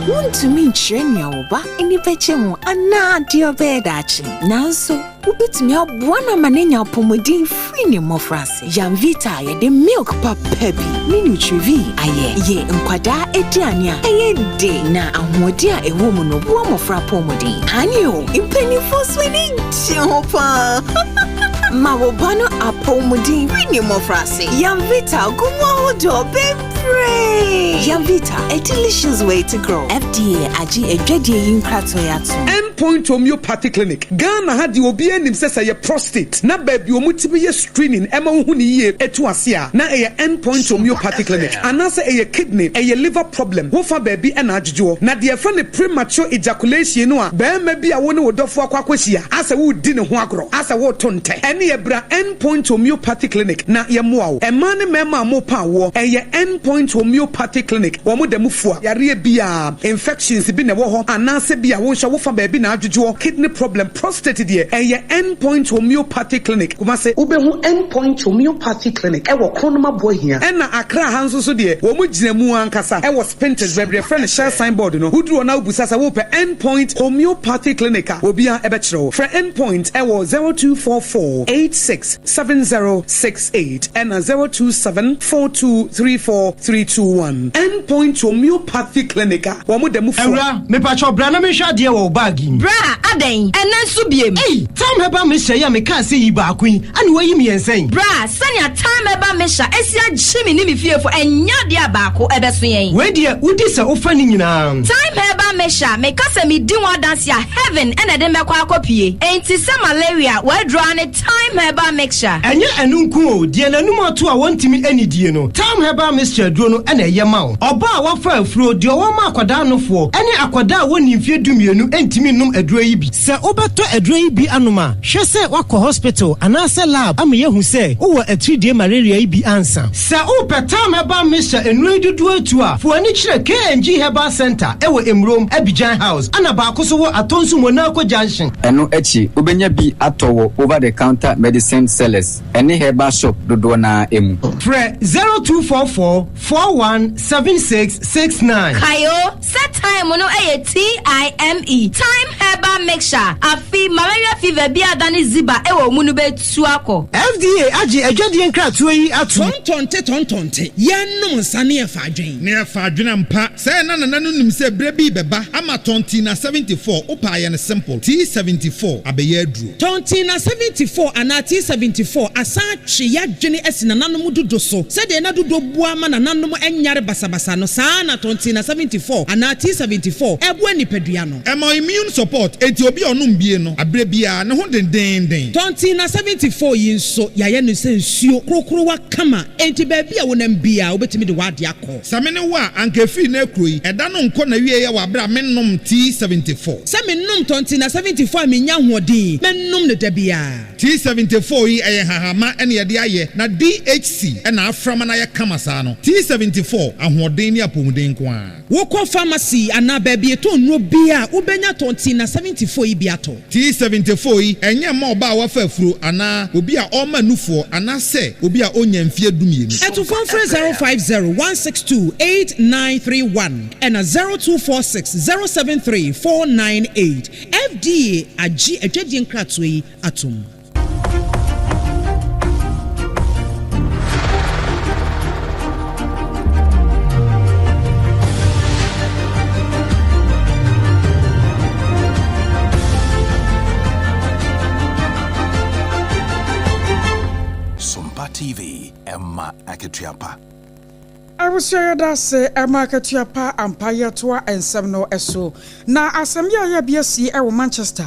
Wuntumi nkyerɛ nea wo ba ani bɛgye ho anaa deɛ ɔbɛyɛ daakye, nanso wubetumi aboa no ama no anya apɔwmuden firi ne mmofraase. Yamvita a yɛde milk papa bi ne Nutrivie ayɛ yɛ nkwadaa aduane a ɛyɛ de na ahoɔden a ɛwɔ mu no boa mmofra apɔwmuden. Aane o, mpanimfoɔ nso ani gye ho paa. Ma wo ba no apɔwmuden firi ne mmofraase. Yamvita gu mu ahodoɔ bebree. bebree! Yamvita, a delicious way to grow. FDA agye adwadie yi nkratoɔ yi atom. End Point Homeopathy Clinic, Ghana ha deɛ obiara nim sɛ sɛ ɛyɛ prostate na baabi a wɔtumi yɛ screening ɛma wohu no yie ɛtu ase a na ɛyɛ End Point Homeopathy Clinic anaasɛ ɛyɛ kidney, ɛyɛ liver problem, wofa baabi na adwodwoɔ. Na deɛ yɛfrɛ no premature ejaculation no a barima bi a wo ne wo dɔfoɔ akɔ akɔhyia asɛ woredi ne ho agorɔ asɛ woreto ntɛ ɛneɛ bra End Point Homeopathy Clinic na yɛmmoa wo. Mmaa ne mmarima a morepa awoɔ ɛyɛ End Point Homeopathy Clinic wɔn da mu fua yareɛ biara, infections bi na ɛwɔ hɔ anaasɛ bi a wo nso wofa baabi na adwodwoɔ, kidney problem, prostate deɛ ɛyɛ End Point Homeopathy Clinic, Kumasi. Wobɛhu End Point Homeopathy Clinic wɔ Kronum Aboahia. Ɛna Accra ha nso so deɛ wɔn gyina mu ankasa wɔ Spintex baabi yɛfrɛ no Shell sign board no. Woduru hɔ na wobisa sɛ wopɛ End Point Homeopathy Clinic a, obiara bɛkyerɛ wo. Frɛ End Point wɔ 0244 86 7068 ɛna 027 4234 321. End Point Homeopathy Clinic a wɔn da mu fua. Awura, mepakyɛw bra na menhwɛ adeɛ wɔ wo bag yi mu. Bra, adɛn? Ɛnnɛ nso biem? Ei! Tam Herbal Mixture yi a mekaa sɛ yi baako yi, ɛna woayi mmiɛnsa yi? Bra, sɛnea Tam Herbal Mixture asi agye me ne me fiefo, ɛnyɛ adeɛ a baako ɛbɛso yɛn. Wei deɛ, wodi sɛ wofa ne nyinaa. Thyme Herbal Mixture, meka sɛ medi ho adanse a, heaven na ɛde me bɛkɔ akɔpue. Enti sɛ malaria, w'aduro ara ne Thyme Herbal Mixture. Ɛnyɛ ɛno nko o, deɛ n'anum ato a wɔntumi nnidie no, Thyme Herbal Mixture aduro no na ɛyɛ ma wo. Ɔbaa a wafa afuro, deɛ ɔwɔ ma akwadaa nofoɔ, ne akwadaa a wɔnnii mfeɛ dumienu ntumi nnom aduro yi bi. Sɛ wobɛtɔ aduro yi bi anom a, hwɛ sɛ woakɔ hospital anaasɛ lab ama yɛahu sɛ wowɔ atiridie malaria yi bi ansa. Sɛ wopɛ Thyme Herbal Mixture nnuro yi dodoɔ atu a, fa w'ani kyerɛ KNG Herbal Centre wɔ Emurom, Abidjan House, ɛna baako nso wɔ Atonsu Monaco Junction. Ɛno akyi, wobɛnya bi atɔ wɔ over the counter medicine sellers ne herbal shop dodoɔ no ara mu. Frɛ 0244 41 76 69. Kae o, sɛ thyme no yɛ TIME, Thyme Herbal Mixture, afe malaria fever bi a adane ziba wɔ wo mu no bɛtu akɔ. FDA agye adwadie nkratoɔ yi atom. Tɔntɔnte tɔntɔnte, yɛnnom nsa ne yɛfa adwen. Ne yɛfa adwen ampa. Sɛɛ na nana no nim sɛ berɛ bi rebɛba ama Tɔntina 74, wopɛ a yɛ no simple, T74 abɛyɛ aduro. Tɔntina 74 anaa T74 asan atwe y'adwene asi nananom dodo so. Sɛdeɛ na dodo boa ma nananom nyare basabasa no, saa ara na Tɔntina 74 anaa T74 boa nipadua no. Ɛma immune support, enti obi a ɔnom bie no, aberɛ biara, ne ho dendeenden. Tɔntina 74 yi nso, yɛayɛ no sɛ nsuo krokrowa kama, enti baabi a wonam biara, wobɛtumi de w'adeɛ akɔ. Sɛ me ne wo a, anka ɛfiri nnɛ kuro yi, ɛda no nkɔ n'awieɛ wɔ aberɛ a mennom T74. Sɛ menom Tɔntina 74 a mennya ahoɔden, mɛnom no da biara. T74 yi ɛyɛ nhahamma na yɛde ayɛ na DHC na afra ma no ayɛ kama saa no. T74, ahoɔden ne apɔmuden nko ara. Wokɔ pharmacy anaa baabi yɛtɔn nnuro biara a, wobɛnya Tɔntina 74 yi bi atɔ. T74 yi, ɛnyɛ mma ɔbaa a wafa afuro anaa obi a ɔrema nufoɔ anaasɛ obi a ɔnnya mfeɛ dumienu. Atufoɔ mfrɛ 050 162 8931 ɛna 0246 073 498. FDA agye adwadie nkratoɔ yi atom. Sompa TV, ɛma akatua pa. Abusua yɛda ase ɛma akatua pa ampa yɛtoa nsɛm no so na asɛm yi a yɛ bi asi ɛwɔ Manchester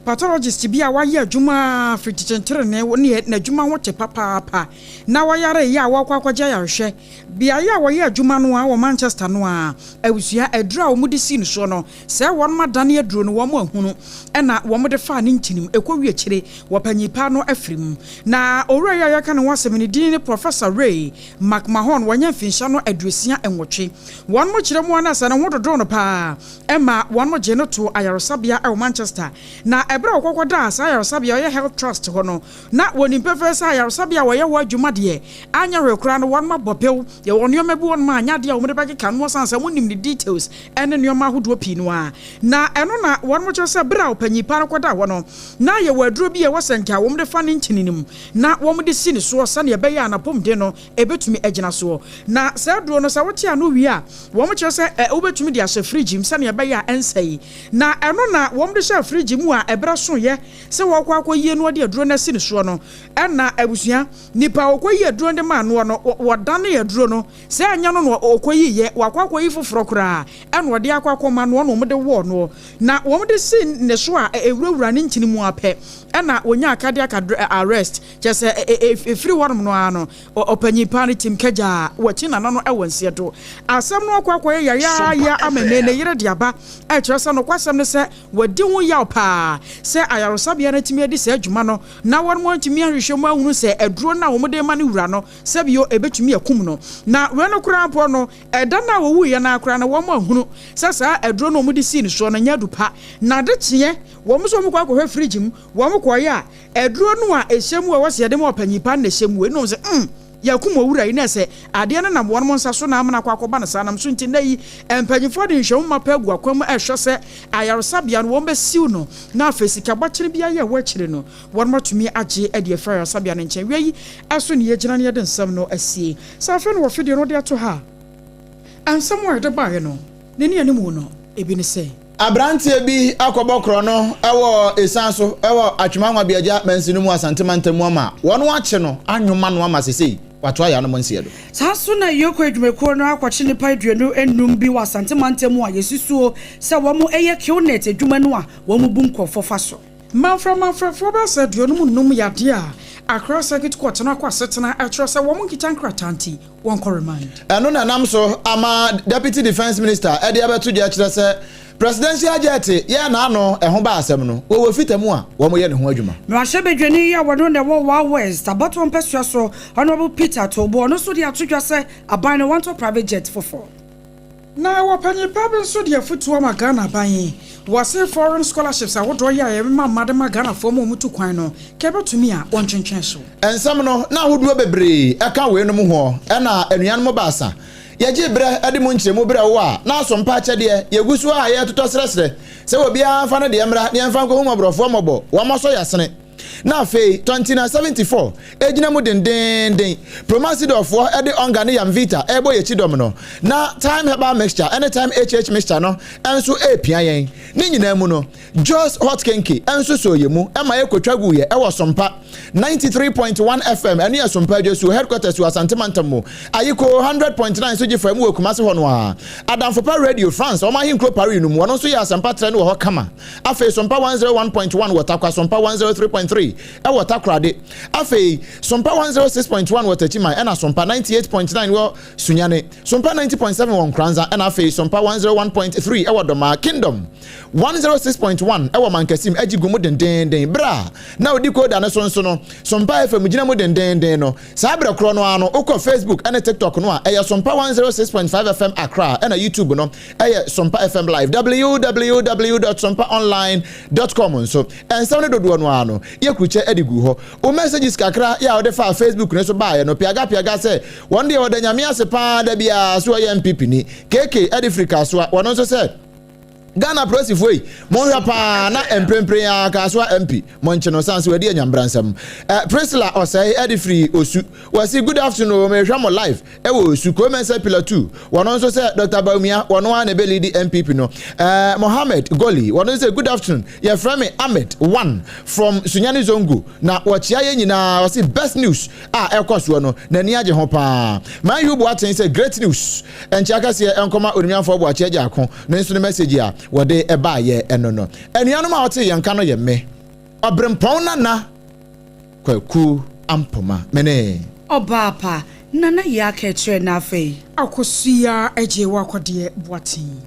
pathologist bi a wayɛ adwuma firi kyekyentrenee ne n'adwuma ho te papaapa na wayare yɛ a wɔkɔ akɔgye ayarehwɛ beaeɛ a wɔyɛ adwuma no a wɔ Manchester no a abusua aduro a wɔde sii no soɔ no sɛ wɔn adane aduro no wɔn ahunu ɛna wɔn de faa ne ntinim ɛkɔ wie akyire wɔ panyin paa no afiri mu na owura yi a yɛka ne ho asɛm ne din ne Professor Ray McMahon, wanya mfinhyia no 68. Wɔn kyerɛ mu ara na sɛ ne ho dodoo no paa ma wɔn gyee no too ayaresabea wɔ Manchester. Na ɛberɛ a ɔkɔkɔdaa saa ayaresabea a ɔyɛ Health Trust hɔ no, na wɔnim pefee sɛ ayaresabea a wɔyɛ hɔ adwuma deɛ, anyɛ hwee koraa no wɔn abɔ pew. Yɛwɔ nneɛma bi wɔ nom a anyɛ adeɛ a wɔde bɛkeka no ɔsan sɛ wɔnim ne details ne nneɛma ahodoɔ pii no ara. Na ɛno na wɔn kyerɛ sɛ berɛ a ɔpanyin pa no kɔdaa hɔ no, na yɛwɔ aduro bi a ɛwɔ sɛ nka wɔde fa ne nkyene no mu na wɔde si ne soɔ sɛdeɛ ɛbɛyɛ a n'apɔmuden no bɛtumi agyina soɔ. Na sɛ. saa aduro no sɛ wote ano wie a, wɔn kyerɛ sɛ ɛ wobɛtumi de ahyɛ fridge mu sɛnea ɛbɛyɛ a ɛnsɛe. Na ɛno na wɔn de hyɛɛ fridge mu a ɛberɛ soeɛ sɛ wɔrekɔ akɔyie no wɔde aduro no asi ne soɔ no, ɛna abusua, nipa a ɔkɔyii aduro no de maa noɔ no, wɔdanee aduro no sɛ ɛnyɛ no na ɔkɔyiiɛ, wakɔ akɔyi foforɔ koraa ɛna ɔde akɔ akɔma noɔ na wɔde wɔɔ noɔ. Na wɔde sii ne so a ɛwurawura ne ntini mu ara pɛ ɛna ɔnyaa cardiac arrest, kyerɛ sɛ ɛfiri hɔnom no ara no ɔpanyin paa no tim kagyaa wakyi nana no wɔ nseɛ do. Asɛm no akɔ akɔyɛ yayaaya ama nnɛ ne yere de aba ɛkyerɛ sɛ nokwasɛm ne sɛ wadi ho yaw paa sɛ ayaresabea no atumi adi saa dwuma no na wɔn antumi anhwehwɛ mu ahunu sɛ aduro no a wɔde rema ne wura no sɛbio ɛbɛtumi akum no. Na wei no koraa mpo no ɛda no a wɔwuiɛ no ara koraa no wɔn ahunu sɛ saa aduro no a wɔde sii no soɔ no nyɛ adu pa. Na adekyeɛ wɔn nso wɔkɔ akɔhwɛ fridge mu wɔn kɔeɛ a Aduro no a ɛhyɛ mu a ɛwɔ sɛ yɛde ma ɔpanyin pa no na ɛhyɛ mu. Wei nom sɛ, mm, yɛakum owura yi, na ɛsɛ adeɛ no nam wɔnom nsa so na amena akɔ akɔba no saa nam so nti nnɛ yi mpanyinfoɔ de nhwɛmu mapa agu akwan mu ɛrehwɛ sɛ ayaresabea no wɔn bɛsiw no na afei sika bɔkyene biara yɛ ɛwɔ akyire no wɔnom atumi agye de afiri ayaresabea no nkyɛn. Wei ɛso ne yɛgyina na yɛde nsɛm no asie. Sɛ afei na wɔfidie no de ato ha a, nsɛm a yɛde baeɛ no ne ne animu no ebi ne sɛ. Aberanteɛ bi akɔbɔ korɔno wɔ esian so wɔ Atwima Nwabiagya mansini no mu Asante mantam mu ama wɔn akye no anwoma no ama sesei watoa yanom nseɛ do. Saa nso na Yoko adwumakuo no akɔkye nnipa 25 bi wɔ Asante mantam mu a yɛsusuo sɛ wɔn yɛ Qnet adwuma no a wɔn bu nkurɔfoɔ fa so. Manframanfrafoɔ bɛyɛ sɛ 55 yɛ adeɛ a Accra Circuit Court no akɔ asetena ɛkyerɛ sɛ wɔn nkita nkrataa nti wɔnkɔ remand. Ɛno na ɛnam so ama Deputy Defence Minister de abɛto dwa kyerɛ sɛ Presidential Jet yɛ n'ano ɛho ba asɛm no, wɔwɔ fita mu a wɔyɛ ne ho adwuma. Mmarahyɛbadwani yi a wɔno na ɛwɔ Wa West abatoɔ mpɛsoa so, Honourable Peter Tobo, ɔno nso de ato dwa sɛ aban no wantɔ private jet foforɔ. Na wɔpanyin pa bi nso de afotuo ama Ghana aban yi. Wɔse foreign scholarships ahodoɔ yi a yɛmema mma de ma Ghanafoɔ ma wɔtu kwan no, ka ɛbɛtumi a wɔntwentwɛn so. Nsɛm no na ahodoɔ bebree ka weinom hoɔ, ɛna anuanom baasa yɛgyee berɛ de mu nkyerɛmu brɛ wo a, na asompa akyɛdeɛ yɛgu so ara a yɛretotɔ srɛsrɛ sɛ obiara mfa ne deɛ mmra na yɛmfa nkɔhu mmɔborɔfoɔ mmɔbɔ, wɔmmɔsɔ yɛn asene. Na afei Tɔntina 74 gyina mu dendeenden. Promasidorfoɔ de Onga ne Yamvita rebɔ yɛn kyidɔm no, na Thyme Herbal Mixture ne Thyme HH Mixture no nso repia yɛn. Ne nyinaa mu no, Jos Hot Kenkey nso sɔɔ yɛn mu ma yɛkɔtwa guiɛ wɔ Sompa 93.1 FM, ɛno yɛ Sompa Adwasuo headquarters wɔ Asante Mantam mu. Ayiko 100.9 nso gye faa mu wɔ Kumasi hɔ no ara. Adamfopa Radio, France, wɔn ahenkuro Paris no mu, wɔn nso yɛ asɛmpa trɛ no wɔ hɔ kama. Afei Sompa 101.1 wɔ Tarkwa, Sompa 103.3 wɔ Takoradi. Afei Sompa 106.1 wɔ Techiman ɛna Sompa 98.9 wɔ Sunyani. Sompa 90.7 wɔ Nkoranza ɛna afei Sompa 101.3 wɔ Domaa. Kingdom 106.1 wɔ Mankasim agye gu mu dendeenden. Berɛ a na ɔdi Koda no so nso no, Sompa FM gyina mu dendeenden no. Saa berɛ korɔ no ara no, wokɔ Facebook ne TikTok no a, ɛyɛ Sompa 106.5 FM Accra ɛna YouTube no ɛyɛ Sompa FM Live, www dot sompaonline dot com nso. Nsɛm no dodoɔ no ara no, yɛkrukyɛ de guu hɔ. Wo messages kakra yɛ a wode faa Facebook no so baeɛ no, piaga piaga sɛ wɔn deɛ wɔda Nyame ase paa da biara so ɔyɛ NPP ni. KK de firi Kasoa, wɔno nso sɛ, Ghana apolisifoɔ yi, monhwɛ paa na mprempren ara Kasoa MP, monkye no sane sɛ wadi anyambra nsɛm. Eh, Priscilla Ɔsɛe de firi Osu, wɔse good afternoon o, mehwɛ mo live wɔ Osu, Kwame Pillar 2, wɔno nso sɛ Dr. Bawumia, wɔno ara na ɛbɛ leadi NPP no. Eh, Mohammed Goli, wɔno nso sɛ good afternoon, yɛfrɛ me Ahmed one from Sunyani Zongo, na wɔkyea yɛn nyinaa, wɔse best news a ɛkɔ soɔ no, n'ani agye ho paa. Man U Boateng sɛ great news, nkyea kɛseɛ nkɔma Onimnyamfoɔ Boakye Agyarko, no nso ne message a wɔde baeɛ ɛno no. Anuanom a wɔtee yɛn nka no yɛ me, Ɔberempɔn Nana Kwaku Ampoma, me ne. Ɔbaa pa, Nana Yaa Kɛkyerɛ na afei. Akosua Agyei Wakɔdeɛ Boateng.